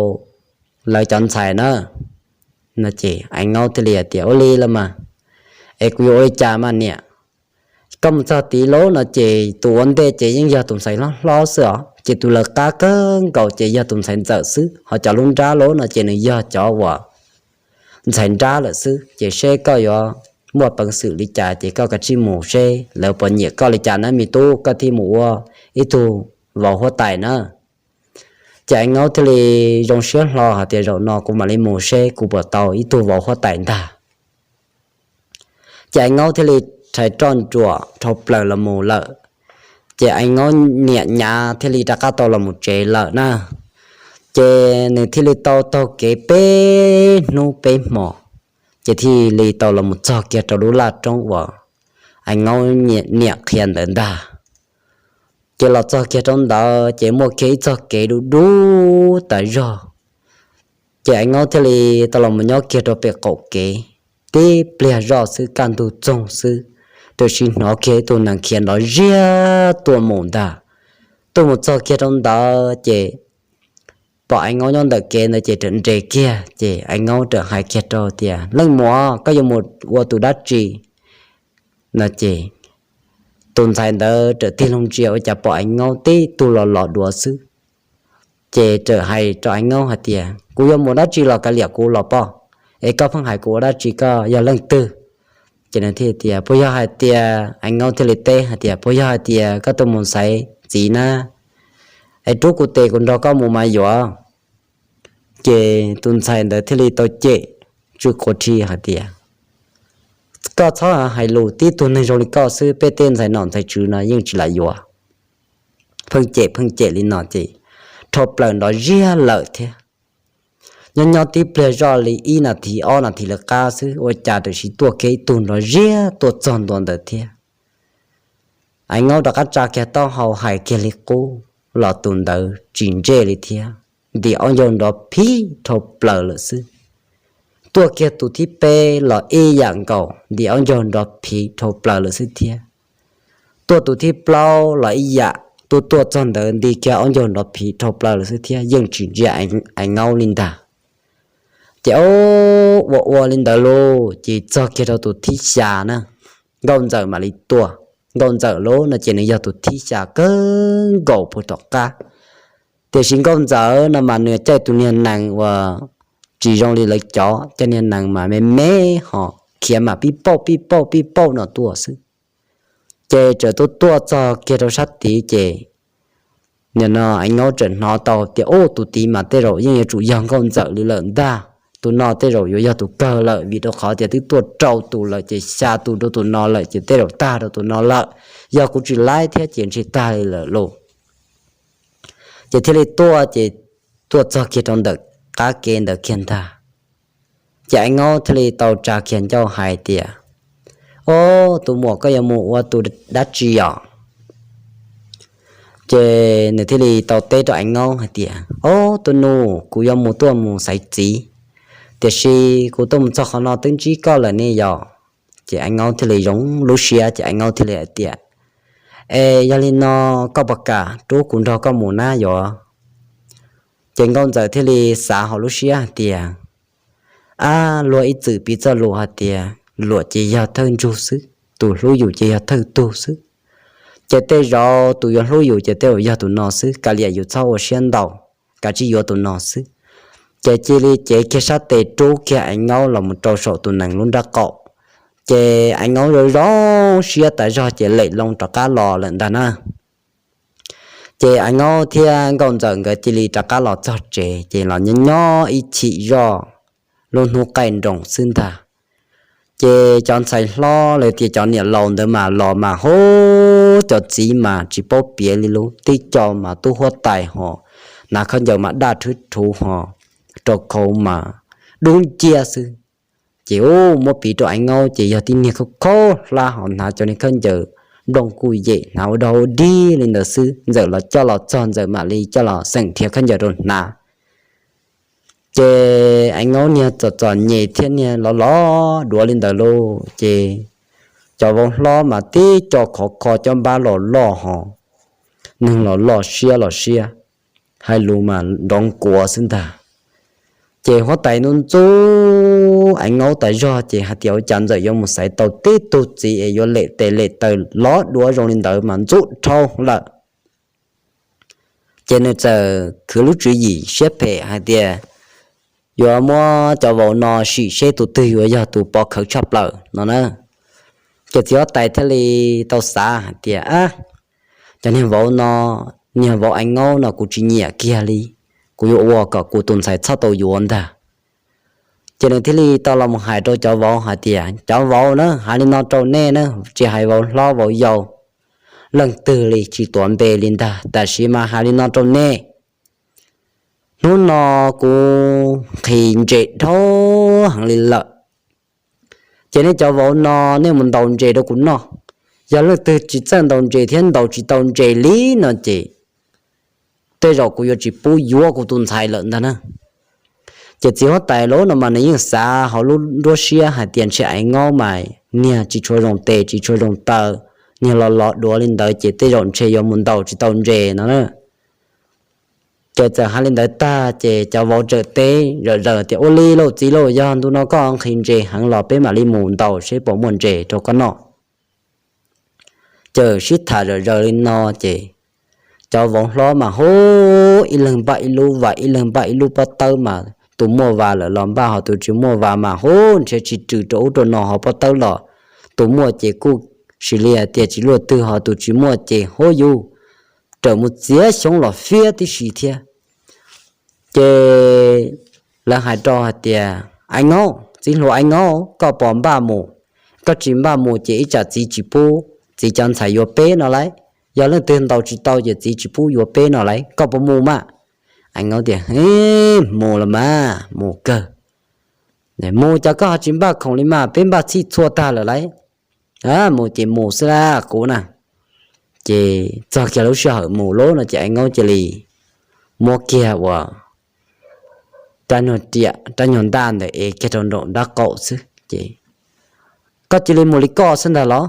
lawv cov ntxhais na. No ces Aiv Nkaub thiaj li hais tias, ua li los mas, es kuv yuav ua li cas mas niam? Koj mus txog tid lawm no ces tus ua ntej ces yeej yog tus ntxhais hlob hlob xwb os, ces tus lawv qab kawg nkaus ces yog tus ntxhais ntxawm xwb, ho cov lub nrab lawm no ces nws yog cov uas ntxhais nrab lawm xwb, ces seb koj yuav muaj peev xwm li cas ces koj kav tsij mus seb lawv puas nyiam koj li cas na me tub, koj thiaj mus ua ib tug vauv huab tais na. Ces Aiv Nkaub thiaj li zoo siab hlo hais tias, zaum no kuv mam li mus seb kuv puas tau ib tug vauv huab tais ntag. Ces Aiv Nkaub thiaj li rhais roj ntsuam dhau plaws los mus lawm. Ces Aiv Nkaub niam nyav thiaj li rov qab tau los mus tsev lawm na. Ces nws thiaj li tau taug kev peb hnub peb hmos, ces thiaj li tau los mus txog kiag rau lub laj roob uas Aiv Nkaub niam qhia ntawd ntag. Ces los txog kiag rau ntawd ces muaj kiag ib txoj kev dub dub tas zog. Ces Aiv Nkaub thiaj li tau los mus nyob kiag rau pem qaum kev. Tib pliag zoj xwb, kaj ntug txoog xwb, tab sis hnov kiag ib tug nees khiav nrov ziag tuaj mus ntag. Tuaj mus txog kiag rau ntawd ces pom Aiv Nkaub nyob ntawm kev ntawd ces raws nres kiag ces Aiv Nkaub raws hais kiag rau tias, leej muam, koj yuav mus ua tus dab tsi? No ces tus ntxhais ntawd raws tig loo ntsia ua cas pom Aiv Nkaub tib tug los los dua xwb. Ces raws hais rau Aiv Nkaub hais tias, kuv yuav mus dab tsi los kav liam kuv los poj, es koj pheej hais kuv ua dab tsi, koj yog leej twg? Ces nws thiaj tias, puas yog hais tias, Aiv Nkaub thiaj li teb hais tias, puas yog hais tias koj tuaj mus xaiv txiv na? Es rub kuv tes kuv nrog koj mus mas yuav. Ces tus ntxhais ntawd thiaj li tau cem tsw quav rhi hais tias, koj txhob hais lus, tib tug neeg zoo li koj xwb peb tej ntxhais nom ntxhais tswv no yeej tsis lam yuav. Pheej cem pheej cem li no ces dhau plaws nrov ziag lawm thiab. Nyob nyob tib pliag zoj li ib nas this ob nas this lawv qab xwb ua cas tam sim tuaj kiag ib tug nrov ziag tuaj txog ntua ntawd thiab. Aiv Nkaub rov qab tsa kiag taub hau hais kiag li qub los tus ntawd tsis ntsej li thiab, ntim ob ncaug nrov phiv dhau plaws lawm xwb. Tuaj kiag tus thib peb los ib yam nkaus, ntim ob ncaug nrov phiv dhau plaws lawm xwb thiab. Tuaj tus thib plaub los ib yam, tuaj tuaj txog ntawd nti kiag ob ncaug nrov phiv dhau plaws lawm xwb thiab, yeej tsis ntsia Aiv Nkaub li ntag. Ces ua ua li ntawd lauj, ces txog kiag rau tus thib xya na, Nkauj Ntxawm mam li tuaj. Nkauj Ntxawm lauj no ces nws yog tus thib xya kawg nkaus puag tom qab. Tiam sis Nkauj Ntxawm no mas nws caij tus niag nees uas tsis zoo li lawv cov, caij niag nees mas me me ho khiav mas pib pauj pib pauj pib pauj no tuaj xwb. Ces txawm tuaj tuaj txog kiag rau sab tid ces nim no Aiv Nkaub txawm hnov tau tias, ub, tus tid mas tej zaum yeej yuav tsum yog Nkauj Ntxawm li lawm ntag. tus no tej zaum yuav yog tus kawg lawm, vim rau qhov tias twb tuaj rau tus lawm ces xya tus rau tus no lawm ces tej zaum tag rau tus no lawm. Yog kuv tsis laib thiab ces ntshe tag li lawm lauj. Ces thiaj li tuaj ces tuaj txog kiag rau ntawm qab kev ntawd kiag ntag. Ces Aiv Ngaub thiaj li tau tsa kiag ncauj hais tias, Ob, tus muam, koj yuav mus ua tus dab tsi os? Ces nws thiaj li tau teb rau Aiv Ngaub hais tias, Ob, tus nus, kuv yuav mus tuaj mus xaiv txiv, tiam sis kuv tuaj mus txog qhov no twb ntsib koj lawm ne yog? Ces Aiv Ngaub thiaj li zoo lub siab ces Aiv Ngaub thiaj li hais tias, Es yog li no koj puas kam rub kuv nrog koj mus nab yog? Ces Nkauj Ntxawm thiaj li xav hauv lub siab hais tias, Ab, luag ib txwm piv txoj lus hais tias luam ces yog thawj ntsug xwb, tus hlub yus ces yog thawj tug xwb. Ces tej zaum tus yuav hlub yus ces tej zaum yog tus no xwb, kav liam yus txhob ua siab ntau, kav tsij yuav tus no xwb. Ces cia li cev kiag sab tes rub kiag Aiv Ngaub los mus rau saum tus nees lub nrab qaum. Ces Aiv Ngaub zoo zoo siab tas zog ces lem loo rov qab los lawm ntag na. Ces Aiv Ngaub thiab Nkauj Ntxawm nkawd cia li rov qab los txog tsev ces los nyob nyob ib chim zoj lub hnub qaij nroos xwb ntag. Ces cov ntxhais hlob los tias cov niam laus ntawd mas los mas hub, cov txiv mas tsis paub piav li lub, tib co mas tub huab tais ho, hnav khaub ncaws mas daj rhwb rhuv ho, rau khau mas dub nciab xwb. Ces ub, muab piv rau Aiv Ngaub ces yog tib niag khaub khaub hlab ho hnav cov niag khaub ncaws nplooj kuj yem hnav ua dog ua dig li ntawd xwb. Ntxawm los coj los txog Ntxawm mam li coj los xeem nrhiav khaub ncaws rau hnav. Ces Aiv Ngaub niag txom txom nyem thiab niag lov lov duav li ntawd lauj, ces cov vauv hlob mas tib co khov kho cob npab los loj ho, neeg los loj siab los siab, hais lus mas nrov nkuav xwb ntag. Ces huab tais ntxub ntxub Aiv Ngaub tas zog ces hais tias ua cas Ntxawm yuav mus xaiv tau tib tug txiv es yuav lem tes lem taw lov duav zoo li ntawd mas ntxub dhau lawm. Ces nws txawm khwv lub tswv yim siab phem hais tias yuav muab cov vauv no sim seb tus twg yuav yog tus pov khawv tshaj plaws no na. Ces txiv huab tais thiaj li tau xav hais tias, Ab, cov niag vauv no, niag vauv Aiv Ngaub no kuv tsis nyiam kiag li, kuv yuav ua kom kuv tus ntxhais txhob tau yuav ntag. Ces nws thiaj li tau los mus hais rau cov vauv hais tias, Cov vauv na, hais li no rau nej na, tsis hais vauv hlob vauv yau, leej twg li tsis tuav npe li ntag, tab sis mas hais li no rau nej, hnub no kuv nqhis ntses dhau heev li lawm. Ces nej cov vauv no nej mus ntaus ntses rau kuv noj. Yog leej twg tsis txawj ntaus ntses thiab ntaus tsis tau ntses li no ces tej zaum kuv yuav tsis pub yuav kuv tus ntxhais lawm ntag na. Ces txiv huab tais lub no mas nws yeej xav hauv lub nruab siab hais tias ntshe Aiv Ngaub mas niag tsis tshua zoo tes tsis tshua zoo taw, niag los lov duav li ntawd ces tej zaum ntshe yuav mus ntaus tsis tau ntses no na. Ces txawm hais li ntawd tag ces cov vauv txawm teb zom zaws tias, Ua li lauj txiv lauj, yog ntu no koj nqhis ntses heev los peb mam li mus ntaus seb puas muaj ntses rau koj noj. Ces sib tham zom zaws li no ces cov vauv hlob mas hub, ib leeg npaj ib lub vas, ib leeg npaj ib lub pob tawb mas tus muaj vas lawm los npaj, ho tus tsis muaj vas mas hub, nrhiav tsis rws rau ub rau no, ho pob tawb los tus muaj ces kuj sis li hais tias tsis luaj twg, ho tus tsis muaj ces hub yus raws mus txiav xyoob los fiab tib si thiab. Ces lawv hais rau hais tias, Aiv Ngaub, txiv hluas Aiv Ngaub, koj puas npaj mus? Koj tsis npaj mus ces ib tsam txiv tsis pub txiv cov ntxhais yuav peb no lauj. Yog leej twg ntaus tsis tau ces txiv tsis pub yuav peb no lauj. Koj puas mus mas? Aiv Ngaub tias, Mus los mas, mus kawg. Mus cas koj ho tsis npaj khoom li mas, peb npaj txhij txhua tag lawm lauj. Mus ces mus xwb lauj kuv na. Ces txog kiag lub sij hawm mus lawm no ces Aiv Ngaub cia li muab kiag ua rab nyuag riam rab nyuag ntaj ntawm es kiag rau nraum nraub qaum xwb ces, Koj cia li mus li koj xwb ntag los?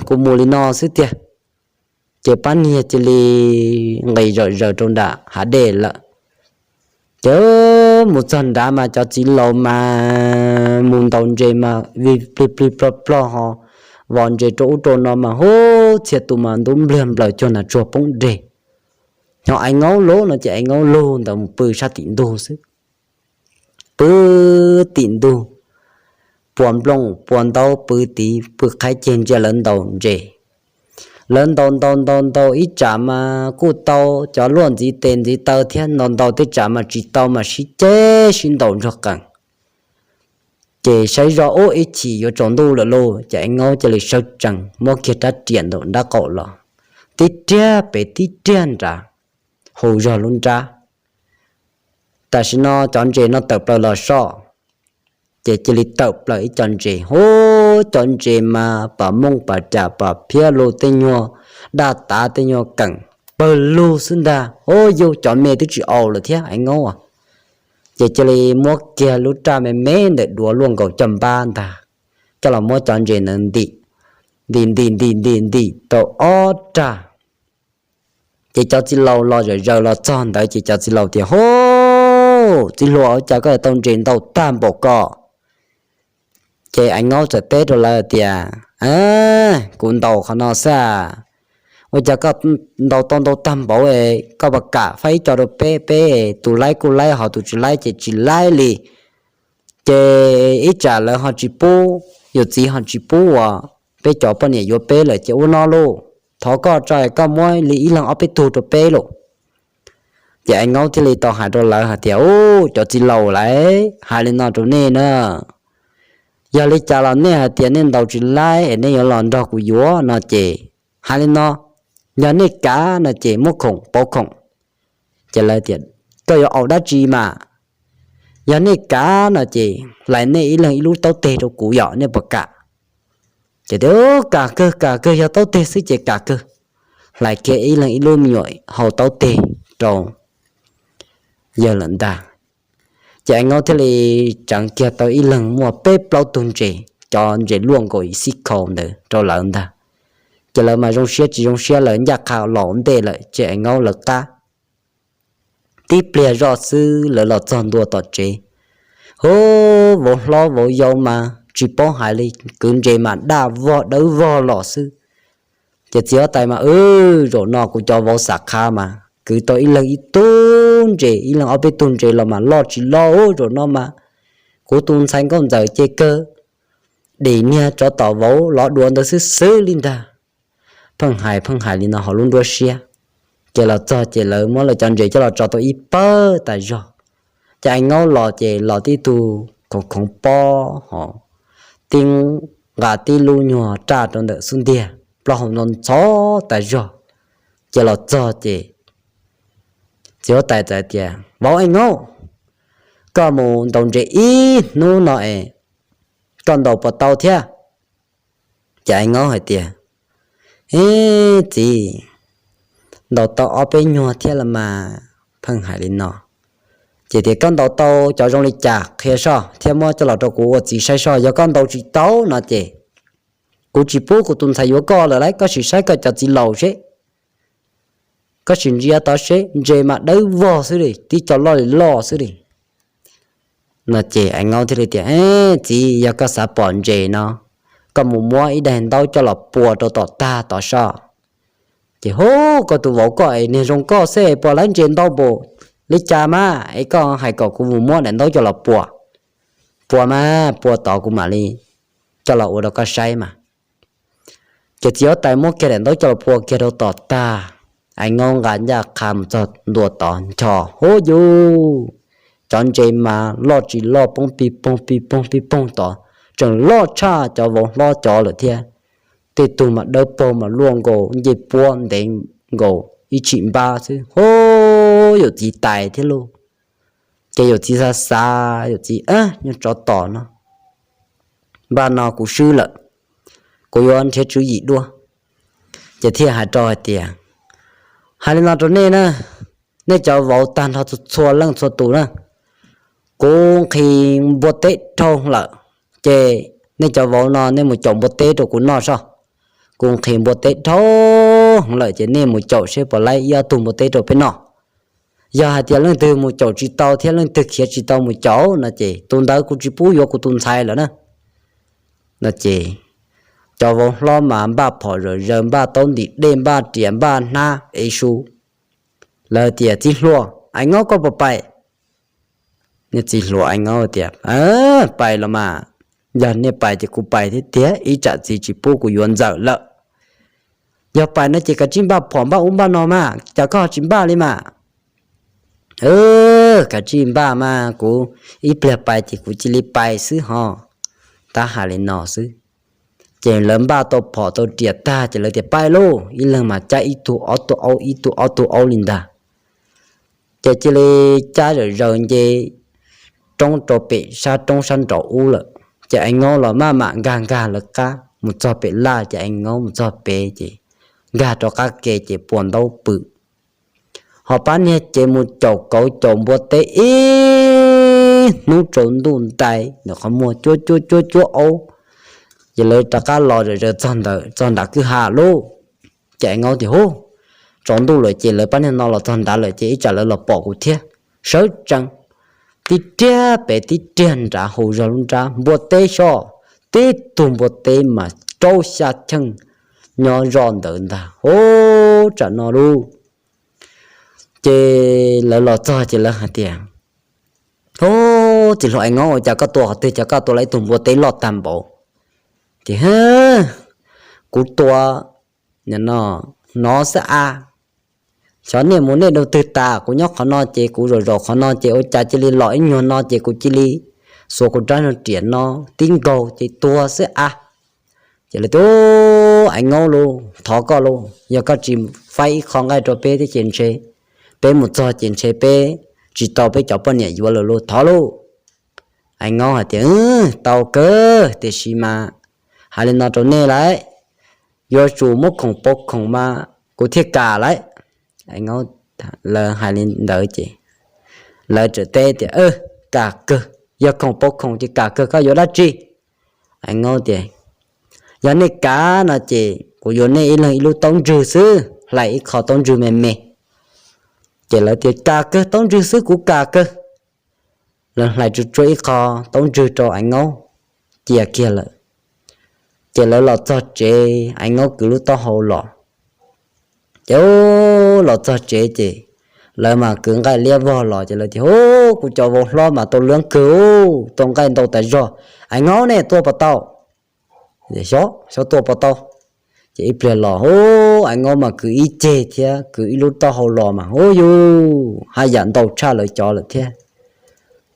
Kuv mus li no xwb tiag. Ces pab niag cia li nqis zom zaws rau nram hav dej lawm. Ces mus txog nrad mas cov txiv laus mas mus ntaus ntses mas vij plig plig plog plog ho, vov ntses rau ub rau no mas hub, txhia tus mas ntub npliag nplaws cuag nas tsuag poob deg. Nyob Aiv Ngaub lub no ces Aiv Ngaub lug ntawd mus pw sab tim ntug xwb. Pw tim ntug, puas nplooj puas ntaub pw tid, pw qhaib ceg ntsia lawv ntaus ntses. Lawv ntaus ntaus ntaus ntaus ib tsam mas kuj tau cov luaj ntxiv tes ntxiv taw thiab, ntaus ntaus tej tsam mas tsis tau mas sib ceg sib ntaus nrog qees. Ces saib zoj ub ib chim yuav tsaus ntuj lawm lauj, ces Aiv Ngaub cia li sawv tsees muab kiag rab riam ntawm nraub qaum los, tib riag pem tib riag nrad, hu zog lub nrab. Tam sim no cov ntses no tawm plaws los soj, ces cia li tawm plaws ib co ntses, hu, cov ntses mas pas mooj pas cas pas phiab lug, tej nyuag daj tav tej nyuag keem pawg lug xwb ntag, hu, yug cov me twb tsis aus lawm thiab Aiv Ngaub. Ces cia li muab kiag lub raj me me ntawm duav luaj nkaus caj npab ntag, coj los muab cov ntses ntawd ntim, ntim ntim ntim ntim ntim tau ob raj. Ces cov txiv laus los zawm zaws los txog ntawd ces cov txiv laus tias, Hu, txiv hluas, ua cas koj tau ntses ntau tag npaum ko? Ces Aiv Ngaub txawm teb rau lawv tias, Kuv ntaus qhov no xwb. Ua cas koj ntaus tau ntau tag npaum, koj puas kam faib ib co rau peb, peb tus laib kuj laib ho tus tsis laib ces tsis laib li. Ces ib tsam lawv ho tsis pub, yawm txiv ho tsis pub uas peb cov poj niam yuav peb lawm ces ua no lauj, thov koj tso koj muab li ib leeg ob peb tug rau peb lauj. Ces Aiv Ngaub thiaj li tau hais rau lawv hais tias, Ub, cov txiv laus lauj, hais li no rau nej na, yog li cas los nej hais tias nej ntaus tsis laib es nej yuav los nrog kuv yuav no ces, hais li no, yog nej kav no ces muab khoom pauv khoom. Ces lawv tias, Koj yuav aus dab tsi mas? Yog nej kav no ces hlais nej ib leeg ib lub taub teg rau kuv yom, nej puas kam? Ces tias, Kam kawg, kam kawg, yog taub teg xwb ces kam kawg. Hlais kiag ib leeg ib lub me nyuam hau taub teg rau yawg lawm ntag. Ces Aiv Ngaub thiaj li tseev kiag tau ib leeg muaj peb plaub tug ntses, cov ntses luaj nkaus ib xib khau ntawd rau lawv ntag. Ces lawv mas zoo siab tsis zoo siab, lawv ncaj qha los ua ntej lawm ces Aiv Ngaub lawv qab. Tib pliag zoj xwb lawv los txog ntua tom tsev. Hu, vauv hlob vauv yau mas tsis paub hais li, kwv ntses mas daj vog dawb vog los xwb. Ces txiv huab tais mas, Wb, zaum no kuv cov vauv xam qha mas kwv tau ib leeg ib tug ntses, ib leeg ob peb tug ntses los mas loj tsis loj, zaum no mas kuv tus ntxhais nkauj ntxawm ces kawg dim niag tsov tom vauv los dua ntawd xwb xwb li ntag. Pheej hais pheej hais li no hauv lub nruab siab. Ces los txog ces lawv muab lawv cov ntses coj los tso tau ib pawg tas zog. Ces Aiv Ngaub los ces los tib tug khoov khoov pob ho tib nqa tib lub nyuag raj rau ntawm xub ntiag, plaub hau no ntxhov tas zog. Ces los txog ces txiv huab tais txawm tias, Vauv Aiv Ngaub, koj mus ntaus ntses ib hnub no es koj ntaus puas tau thiab? Ces Aiv Ngaub hais tias, Ib txiv, ntaus tau ob peb nyuag thiab los mas. Pheej hais li no. Ces tias, Koj ntaus tau cov zoo li cas qhia soj thiab muab coj los rau kuv ua txiv saib soj, yog koj ntaus tsis tau no ces kuv tsis pub kuv tus ntxhais yuav koj lawm lauj, koj sim saib koj cov txiv laus seb. Koj sim ntsia tod seb, ntses mas dawb vog xwb li, tib co loj li loj xwb li. No ces Aiv Ngaub thiaj li tias, Txiv, yog koj xav pom ntses no, koj mus muab ib daim ntaub coj los pua rau tom tag tod soj. Ces, Hu, koj tus vauv koj es niag zoo koj xwb es puas laib ntses ntau npaum li cas mas es koj hais kom kuv mus muab daim ntaub coj los pua? Pua mas, pua tod kuv mam li coj los ua rau koj saib mas. Ces txiv huab tais muab kiag daim ntaub coj los pua kiag rau tom tag, Aiv Ngaub nqa ncaj qha mus txog ntua tod ncho, Hu yuv, cov ntses mas loj tsis loj poob pij poog pij poog pij poog tod, tseem loj tshaj cov vauv hlob cov lawm thiab. Tej tug mas dawb paug mas luaj nkaus ncej puab ntev nkaus ib tshim npab xwb, Hu, yawm txiv tais thiab lauj. Ces yawm txiv xav xav, yawm txiv, Nyob tsov tom no, npaj no kuv swb lawm, kuv yuav nrhiav tswv yim dua. Ces thiaj hais rau hais tias, Hais li no rau nej na, nej cov vauv tag nrho txhua leej txhua tus na, kuv nqhis npua teb dhau lawm, ces nej cov vauv no nej mus caum npua teb rau kuv noj soj. Kuv nqhis npua teb dhau lawm ces nej mus caum seb puas laib ib ob tug npua teb rau peb noj. Yog hais tias leej twg mus caum tsis tau thiab leej twg khiav tsis tau mus caum no ces tus ntawd kuv tsis pub yuav kuv tus ntxhais lawm na. No ces cov vauv hlob mas npaj phom zawm zaws, npaj taub ntim dej, npaj riam, npaj hnab ev su. Lawv tias, Txiv hluas Aiv Ngaub, koj puas pais? Niag txiv hluas Aiv Ngaub tias, Pais los mas, yog nej pais ces kuv pais thiab tiag, ib tsam txiv tsis pub kuv yuav ntxawm lawm. Yog pais no ces kav tsij npaj phom npaj ub npaj no mas, cas koj tsis npaj li mas? Kav tsij npaj mas, kuv ib pliag pais ces kuv cia li pais xwb ho. tab hais li no xwb. Ces lawv npaj tau phom tau riam tag ces lawv tias pab lauj, ib leeg mas cab ib tug ob tug aub, ib tug ob tug aub li ntag. Ces cia li cab zawm zaws nce roob rau pem sab roob sab nraud ub lawm. Ces Ais Ngaub los maj mam nkag nkag lawv qab mus txog pem laj, ces Ais Ngaub mus txog pem ces nkag rau qab ke ces puas ntaub pw. Ho pab niag ces mus caum kauv caum npua teb ib hnub tsaus ntuj ntais ntawm qhov muag cuab cuab cuab cuab aub. Ces lawv rov qab los zawm zaws txog ntawm txog nram kwj ha lauj. Ces Ais Ngaub tias hu, tsaus ntuj lawm ces lawv pab niag no los txog nrad lawm ces ib tsam lawv los pom kuv thiab. Sawv tsees tib riag pem tib riag nrad hauv zog lub nrab npua teb soj, tib tug npua teb mas rau xya cheej nyob zoj ntawd ntag. Hu, tsam no lauj. Ces lawv los txog ces lawv hais tias, hu, txiv hluas Ais Ngaub, ua cas koj tua qhov twg cas koj tua lawm ib tug npua teb loj tag npaum? Tias, kuv tua no xwb a. Xyov nej mus nej dua twg tas, kuv nyob qhov no ces kuv zaum zaum qhov no ces ua cas cia li los ib nyuag no ces kuv cia li xuas kuv rab nyuag riam no tib nkaug ces tuag xwb a. Ces lawv tias, Ais Ngaub lauj, thov koj lauj, yog koj tsis faib ib qho nqaij rau peb thiab ces ntshe peb mus txog ces ntshe peb tsis tau peb cov poj niam yuav lawm lauj, thov lauj. Ais Ngaub hais tias, tau kawg, tiam sis mas hais li no rau nej lauj, yuav tsum muab khoom pauv khoom mas kuv thiaj kam lauj. Ais Ngaub, lawv hais li ntawd ces lawv txawm teb tias, kam kawg, yog khoom pauv khoom ces kam kawg, koj yuav dab tsi? Ais Ngaub tias, yog nej kam no ces kuv yuav nej ib leeg ib lub taub ntswg xwb, hlais ib qho taub ntswg me me. Ces lawv tias, kam kawg, taub ntswg xwb kuv kam kawg. Lawv hlais tsuag tsuag ib qho taub ntswg rau Ais Ngaub cia kiag lawm. Ces lawv los txog tsev, Ais Ngaub kwv lub taub hau los. Ces los txog tsev ces lawv mas kwv nqaij liab vog los ces lawv tias, hu, kuv cov vauv hlob mas tau luab kawg, tau nqaij ntau tas zog. Ais Ngaub, nej tua puas tau? Xyov, xyov tua puas tau. Ces ib pliag los, hu, Ais Ngaub mas kwv ib ceg thiab kwv ib lub taub hau los mas hu yus haj yam ntau tshaj lawv cov lawm thiab.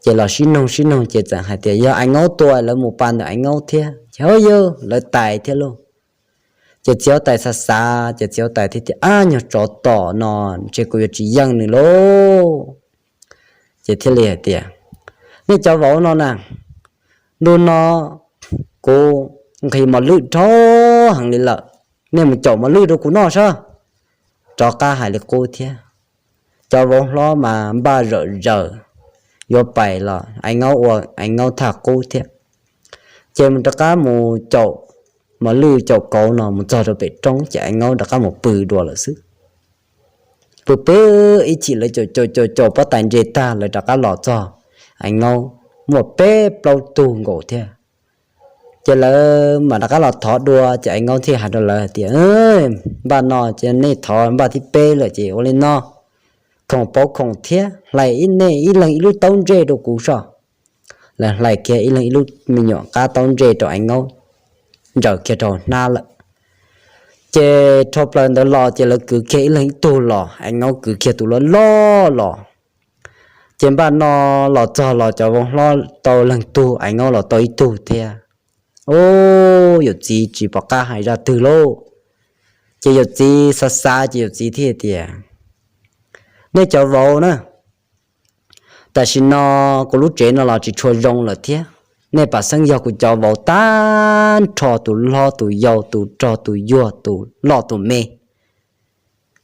Ces los sib noog sib noog ces txawm hais tias yog Ais Ngaub tua, lawv mus pa ntawm Ais Ngaub thiab ces hu yus lawv tais thiab lauj. Ces txiv huab tais xav xav ces txiv huab tais thiaj tias, ab, nyuag tsov tom no ntshe kuv yuav tsis yeej nws lauj. Ces thiaj li hais tias, nej cov vauv no na, ntu no kuv nqhis mos lwj dhau heev li lawm, nej mus caum mos lwj rau kuv noj saib. Rov qab hais li qub thiab. Cov vauv hlob mas npaj zom zaws yuav pais los Ais Ngaub ua Ais Ngaub thaj qub thiab. Ces mus rov qab mus caum mos lwj caum kauv no mus txog rau pem roob ces Ais Ngaub rov qab mus pw dua lawm xwb. Pw pw ib chim lawv caum caum caum caum pob tais ntses tag lawv rov qab los txog, Ais Ngaub muaj peb plaub tug nkaus thiab. Ces lawv mam rov qab los thov dua ces Ais Ngaub thiaj hais rau lawv hais tias, npaj no ces nej thov npaj thib peb lawm ces ua li no, khoom pauv khoom thiab, hlais ib, nej ib leeg ib lub taub ntsej rau kuv soj. Lawv hlais kiag ib leeg ib lub me nyuam qab taub ntsej rau Ais Ngaub, ntsaws kiag rau hnab lawm. Ces dhau plaws ntawd los ces lawv kwv kiag ib leeg ib tug los, Ais Ngaub kwv kiag tus loj loj los. Ces npaj no los txog los cov vauv hlob tau leeg tug, Ais Ngaub los tau ib tug thiab. Ub, yawm txiv tsis pom qab hais zaj twg lauj. Ces yawm txiv xav xav ces yawm txiv thiaj tias, nej cov vauv na, tam sim no kuv lub tsev no los tsis tshua zoo lawm thiab. Nej pam xeeb yog kuv cov vauv tag nrho, tus hlob tus yau, tus rog tus yuag, tus loj tus me.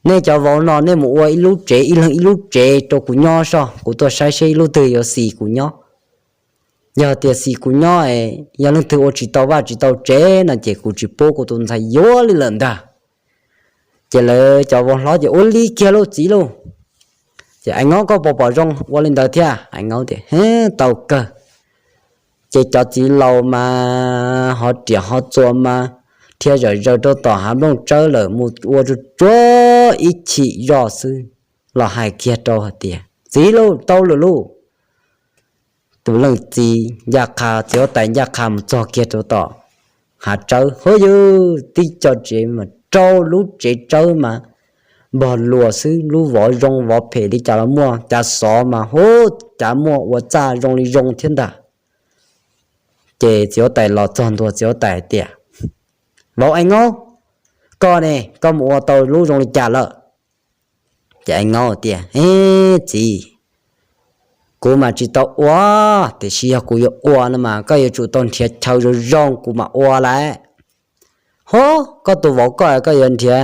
Nej cov vauv no nej mus ua ib lub tsev, ib leeg ib lub tsev rau kuv nyob soj, kuv tuaj saib seb ib lub twg yuav xis kuv nyob. Yog tias xis kuv nyob, yog leej twg ua tsis tau vaj tsis tau tsev no ces kuv tsis pub kuv tus ntxhais yuav li lawm ntag. Ces lawv cov vauv hlob ces ua li kiag lauj txiv lauj. Ces Ais Ngaub, koj puas pom zoo ua li ntawd thiab? Ais Ngaub tias, tau kawg. Ces cov txiv laus mas ho riam ho txuas mas thiaj zom zaws rau tom hav nplooj tsawb lawm, mus ua tsuag tsuag ib chim zoj xwb los hais kiag rau hais tias, txiv lauj, tau lawm lauj. Tus leej txiv ncaj qha, txiv huab tais ncaj qha mus txog kiag rau tom hav tsawb, hov yawg, tib co tsev mas rau lub tsev tsawb mas npog luas xwb, lub vov zoo vov phem li cas los muaj, cav xov mas hov cav muaj ua txaj zoo li zoo thiab ntag. Ces txiv huab tais los txog ntua, txiv huab tais hais tias, Vauv Ais Nkaub, koj ne, koj mus ua tau lub zoo li cas lawm? Ces Ais Nkaub tias, Ev, txiv, kuv mas tsis tau ua, tiam sis yog kuv yuav ua no mas koj yuav tsum tau nrhiav chaw zoo zoo kuv mam ua lawm. Ho, koj tus vauv koj, koj yuav nrhiav,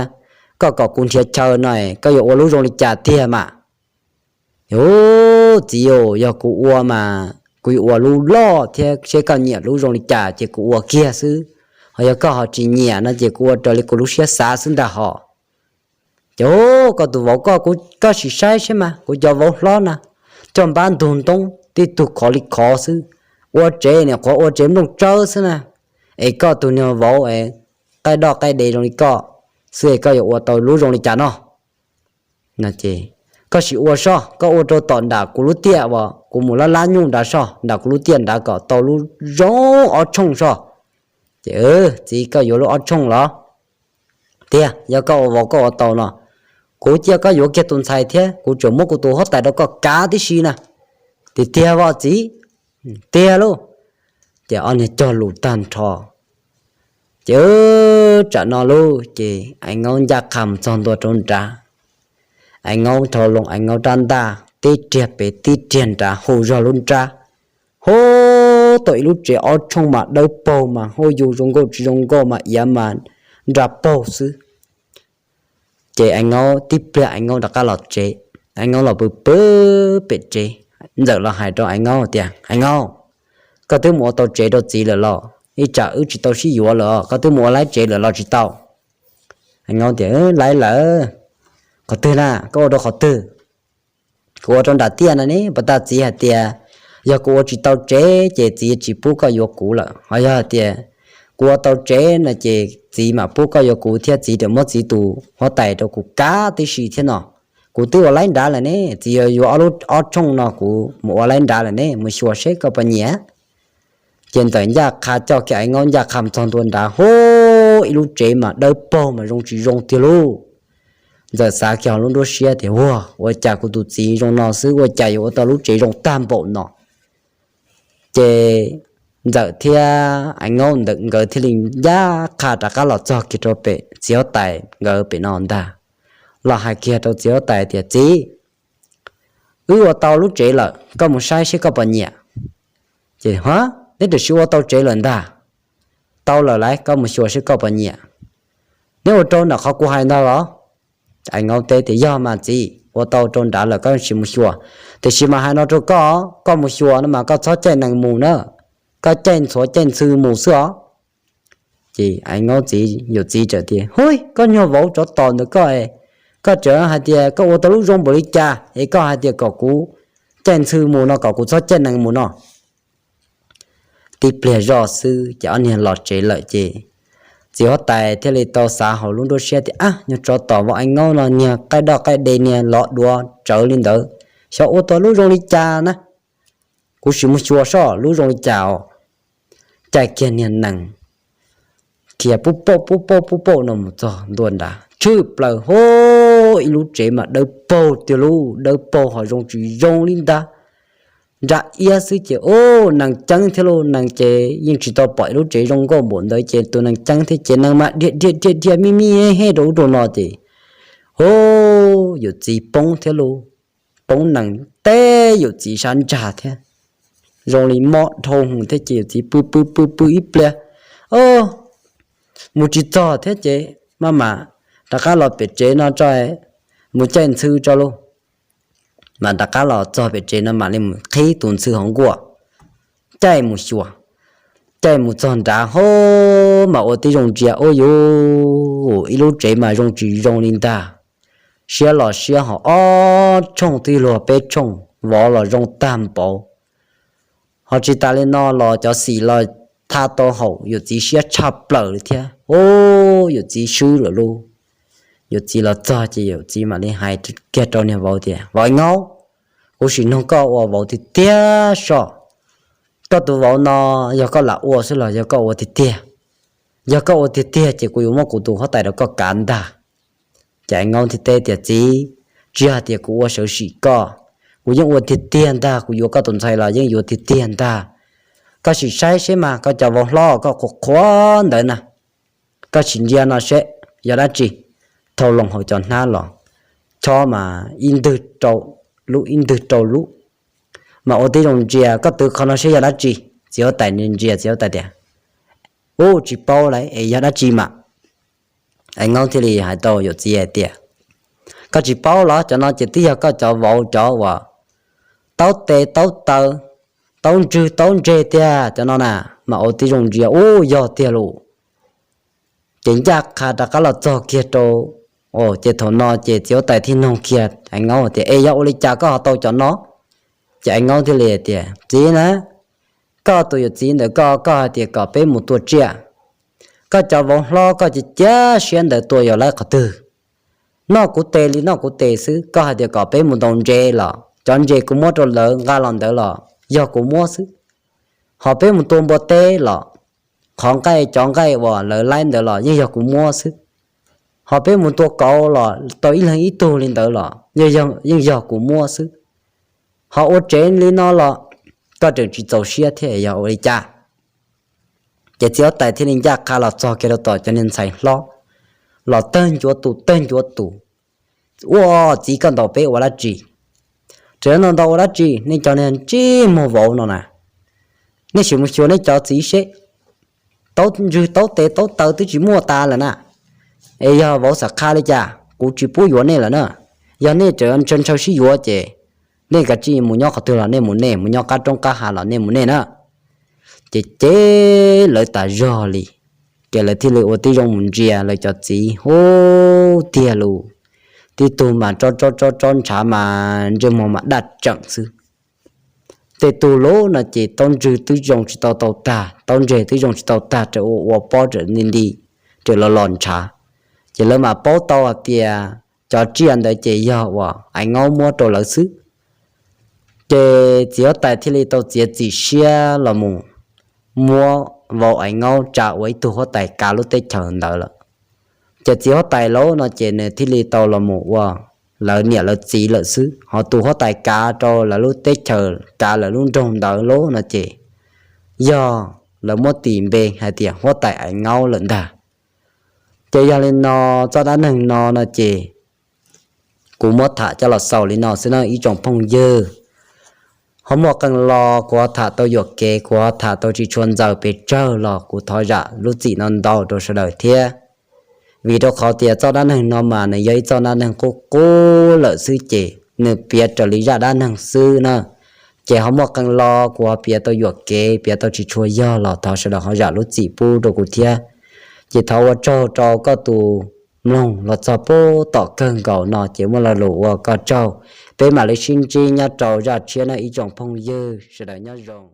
koj kom kuv nrhiav chaw no, koj yuav ua lub zoo li cas tiag mas? Ub, txiv, yog kuv ua mas kuv yuav ua lub loj thiab, seb koj nyiam lub zoo li cas ces kuv ua kiag xwb. Ho yog koj ho tsis nyiam no ces kuv ua raws li kuv lub siab xav xwb ntag hos. Ces, Koj tus vauv koj, koj sim saib saib mas, kuv cov vauv hlob na, coj npab ntug ntoob tib tug khov li khov xwb, ua tsev nim qhuav ua tsev nplooj tsawb xwb na, es koj tus niag vauv es qaij doj qaij de zoo li koj xwb es koj yuav ua tau lub zoo li cas no? Koj sim ua soj, koj ua rau tom nram kuv lub tiaj uas kuv mus lab lab nyuj nrad soj, nram kuv lub tiaj nrad kom tau lub zoo ob tshooj soj. Ces, Txiv, koj yuav lub ob tshooj los? Tiag, yog koj ua vauv koj ua tau no, kuv cia koj yuav kiag tus ntxhais thiab kuv tseem muab kuv tus huab tais rau koj kav tib si na. Tiag tiag os txiv? Tiag lauj. Ces ob niag cog lus tag nrho. Ces tsam no lauj, ces Ais Nkaub ncaj qha mus txog ntua rau nrad. Ais Nkaub dhau loo Ais Nkaub rab ntaj, tib riag pem tib riag nrad, hu zog lub nrab, hu tau ib lub tsev ob tshooj mas dawb paug mas hu yus zoo nkauj tsis zoo nkauj mas iav mas nra paug xwb. Ces Ais Nkaub tib pliag Ais Nkaub rov qab los tsev, Ais Nkaub los pw pw pem tsev. Ntxawm los hais rau Ais Nkaub tias, Ais Nkaub, koj twb mus ua tau tsev rau txiv lawm los? Ib tsam wb tsis tau sib yuav lawm, koj twb mus ua laib tsev lawm los tsis tau? Ais Nkaub tias, Laib lawm. Qhov twg na? Koj ua rau qhov twg? Kuv ua rau nram tiaj no ne, puas tas txiv hais tias yog kuv ua tsis tau tsev ces txiv tsis pub koj yuav kuv lawm, ho yog hais tias kuv ua tau tsev no ces txiv mam pub koj yuav kuv thiab txiv mam muab txiv tus huab tais rau kuv kav tib si thiab no. Kuv twb ua laib nrad lawm ne, txiv yuav ob tshooj no kuv mus ua laib nrad lawm ne, mus xyuas seb koj puas nyiam. Ces Ntxawm ncaj qha coj kiag Ais Nkaub ncaj qha mus txog ntua nrad, hu, ib lub tsev mas dawb paug mas zoo tsis zoo tiag lauj. Ntxawm xav kiag hauv lub nruab siab tias, Ua, ua cas kuv tus txiv zoo no xwb ua cas yuav ua tau lub tsev zoo tag npaum no? Ces Ntxawm thiab Ais Nkaub ntawm nkawd thiaj li ncaj qha rov qab los txog kiag rau pem txiv huab tais nkawd pem no ntag. Los hais kiag rau txiv huab tais tias, Txiv, wb ua tau lub tsev lawm, koj mus saib seb koj puas nyiam. Ces, Ha, neb tam sim ua tau tsev lawm ntag? Tau lawm lauj, koj mus xyuas seb koj puas nyiam. Neb ua rau nram qhov kuv hais ntag los? Ais Nkaub teb tias, Yog mas txiv, ua tau rau nrad lawm, koj sim mus xyuas. Tiam sis mas hais no rau koj, koj mus xyuas no mas koj txhob caij nees mus na, koj caij ntxhuav caij ntxhw mus xwb os. Ces Ais Nkaub txiv, yawm txiv txawm tias, Hu, koj nyuag vauv tsov tom ntawm koj, koj tseem hais tias koj ua tau lub zoo npaum li cas es koj hais tias kom kuv caij ntxhw mus no, kom kuv txhob caij nees mus no. Tib pliag zoj xwb ces ob niag los tsev lawm ces txiv huab tais thiaj li tau xav hauv lub nruab siab tias, Ab, nyuag tsov tom vauv Ais Nkaub no niag qaij doj qaij de niag lov duav tsawv li ntawd, xyov ua tau lub zoo li cas na. Kuv sim mus xyuas seb lub zoo li cas os. Caij kiag niag nees khiav pub pauj pub pauj pub pauj no mus txog ntua nrad, tshwm plaws, hu, ib lub tsev mas dawb paug tiag lauj, dawb paug ho zoo tsis zoo li ntag. Nra iab xwb ces, u, nees ceeb thiab lauj, nees ces yeej tsis tau pom ib lub tsev zoo nkauj npaum ntawd ces tus nees ceeb thiab ces nees mas dhia dhia dhia dhia mij mij hej rau ub rau no ces, u, yawm txiv poob thiab lauj, poob nees teb yawm txiv sab ntsag thiab, zoo li mob dhau hwv thiab ces yawm txiv pw pw pw pw ib pliag, mus tsis txog thiab ces maj mam rov qab los pem tsev no tso, mus caij ntxhw tso lauj. Mas rov qab los txog pem tsev no mam li mus qhib tus ntxhw hauv nkuaj, caij mus xyuas. Caij mus txog nrad ho mas ua tib zoo ntsia, u, yus, ib lub tsev mas zoo tsis zoo li ntag. Siab los siab ho ob tshooj twb luag peb tshooj, vov los zoo tag npaum. Ho tsis tas li no los cov xim los tha tau haum yawm txiv siab tshaj plaws li thiab, u, yawm txiv swb lawm lauj. Yawm txiv los txog ces yawm txiv mam li hais kiag rau niag vauv tias, Vauv Ais Nkaub, kuv sim nug koj ua vauv tiag tiag soj, koj tus vauv no yog koj lam ua xwb los yog koj ua tiag tiag? Yog koj ua tiag tiag ces kuv yuav muab kuv tus huab tais rau koj kav ntag. Ces Ais Nkaub thiaj teb tias, Txiv, tsis yog hais tias kuv ua sawv sim koj, kuv yeej ua tiag tiag ntag, kuv yuav koj tus ntxhais los yeej yuav tiag tiag ntag. Koj sim saib seb mas koj cov vauv hlob koj qhuas qhuas ntawd na, koj sim ntsia no seb yog dab tsi. Thau loo hauv cov hnab los, chob mas ib ntwg rau lub ib ntwg rau lub, mas ua tib zoo ntsia koj twv qhov no seb yog dab tsi. Txiv huab tais ntsia txiv huab tais tias, Ub, tsis paub lawm es yog dab tsi mas? Ais Nkaub thiaj li hais rau yawm txiv hais tias, Koj tsis paub los? Cov no ces twb yog koj cov vauv cov uas taub tes taub taw, taub ntswg taub ntseg tiag cov no na. Mas ua tib zoo ntsia, ub, yog tiag lauj. Ces ncaj qha rov qab los txog kiag rau, ces thaum no ces txiv huab tais thiaj nug kiag Ais Nkaub tias, Es yog ua li cas koj ho tau cov no? Ces Ais Nkaub thiaj li tias, Txiv na, koj tus yawm txiv ntawm koj, koj hais tias kom peb mus tua tsiaj, koj cov vauv hlob koj cia cia siab ntawd tua yog lawv qhov twg? Noj kuv tes li noj kuv tes xwb. Koj hais tias kom peb mus ntaus ntses los cov ntses kuv muab rau lawv nqa los ntawd los yog kuv muab xwb. Ho peb mus tua npua teb los qhov nqaij cov nqaij uas lawv laib ntawd los yeej yog kuv muab xwb. Ho peb mus tua kauv los tau ib leeg ib tug li ntawd los yeej yog kuv muab xwb. Ho ua tsev li no los koj tseem tsis txaus siab thiab yog ua li cas? Ces txiv huab tais thiaj li ncaj qha los txog kiag rau tom cov niag ntxhais hlob, los tawg ncuav tus tawg ncuav tus, Ua txiv, koj ntaus peb ua dab tsi? Tseem ntaus ua dab tsi? Nej cov niag ntsej muag vauv no na, nej sim mus xyuas nej cov txiv seb, taub ntswg taub tes taub taw twb tsis muaj tas lawm na. Es yog vauv xam qha li cas kuv tsis pub yuav nej lawm na. Yog nej tseem ntshaw ntshaw sib yuav ces nej kav tsij mus nyob qhov twg los nej mus nej, mus nyob qab roob qab hav los nej mus nej na. Ces cem lawv tas zog li, ces lawv thiaj li ua tib zoo mus ntsia lawv cov txiv hub tiag lus. Tib tug mas tsob tsob tsob tsob ntshav mas ntsej muag mas daj tseem xwb. Tej tug lub no ces taub ntswg twb zoo tsis tau tau tag, taub ntswg twb zoo tsis tau tag, raws ua ua pob raws nti nti, raws los los ntshav. Ces lawv mas paub tau hais tias cov tsiaj ntawd ces yog uas Ais Nkaub muab rau lawv xwb. Ces txiv huab tais thiaj li tau txiav txim siab los mus muab vauv Ais Nkaub tsa ua ib tug huab tais kav lub teb chaws ntawd lawm. Ces txiv huab tais lub no ces nws thiaj li tau los mus ua lawv niam lawv txiv lawm xwb. Ho tus huab tais kav rau lawv lub teb chaws kav lawv lub nroog ntawd lub no ces yog lawv muab tis npe hais tias huab tais Ais Nkaub lawm ntag. Ces yog li no, txoj dab neeg no no ces kuv muab tham coj los xaus li no xwb na ib tsoom phooj ywg. Ho muaj qee lo kuv ho tham tau yuam kev, kuv ho tham tau tsis tshua ntxaws pes tsawg los kuv thov zam lub txim no ntau rau sawv daws thiab. Vim rau qhov tias txoj dab neeg no mas nws yog ib txoj dab neeg qub qub lawm xwb ces nws piav raws li zaj dab neeg xwb na. Ces ho muaj qee lo kuv ho piav tau yuam kev, piav tau tsis tshua yog los thov sawv daws ho zam lub txim pub rau kuv thiab. Ces thov ua tsaug rau koj tus mloog los txog pub tom kawg nkaus no ces muaj lo lus ua koj tsaug. Peb mam li sib ntsib nyob rau zaj tshiab na ib tsoom phooj ywg, sawv daws nyob zoo.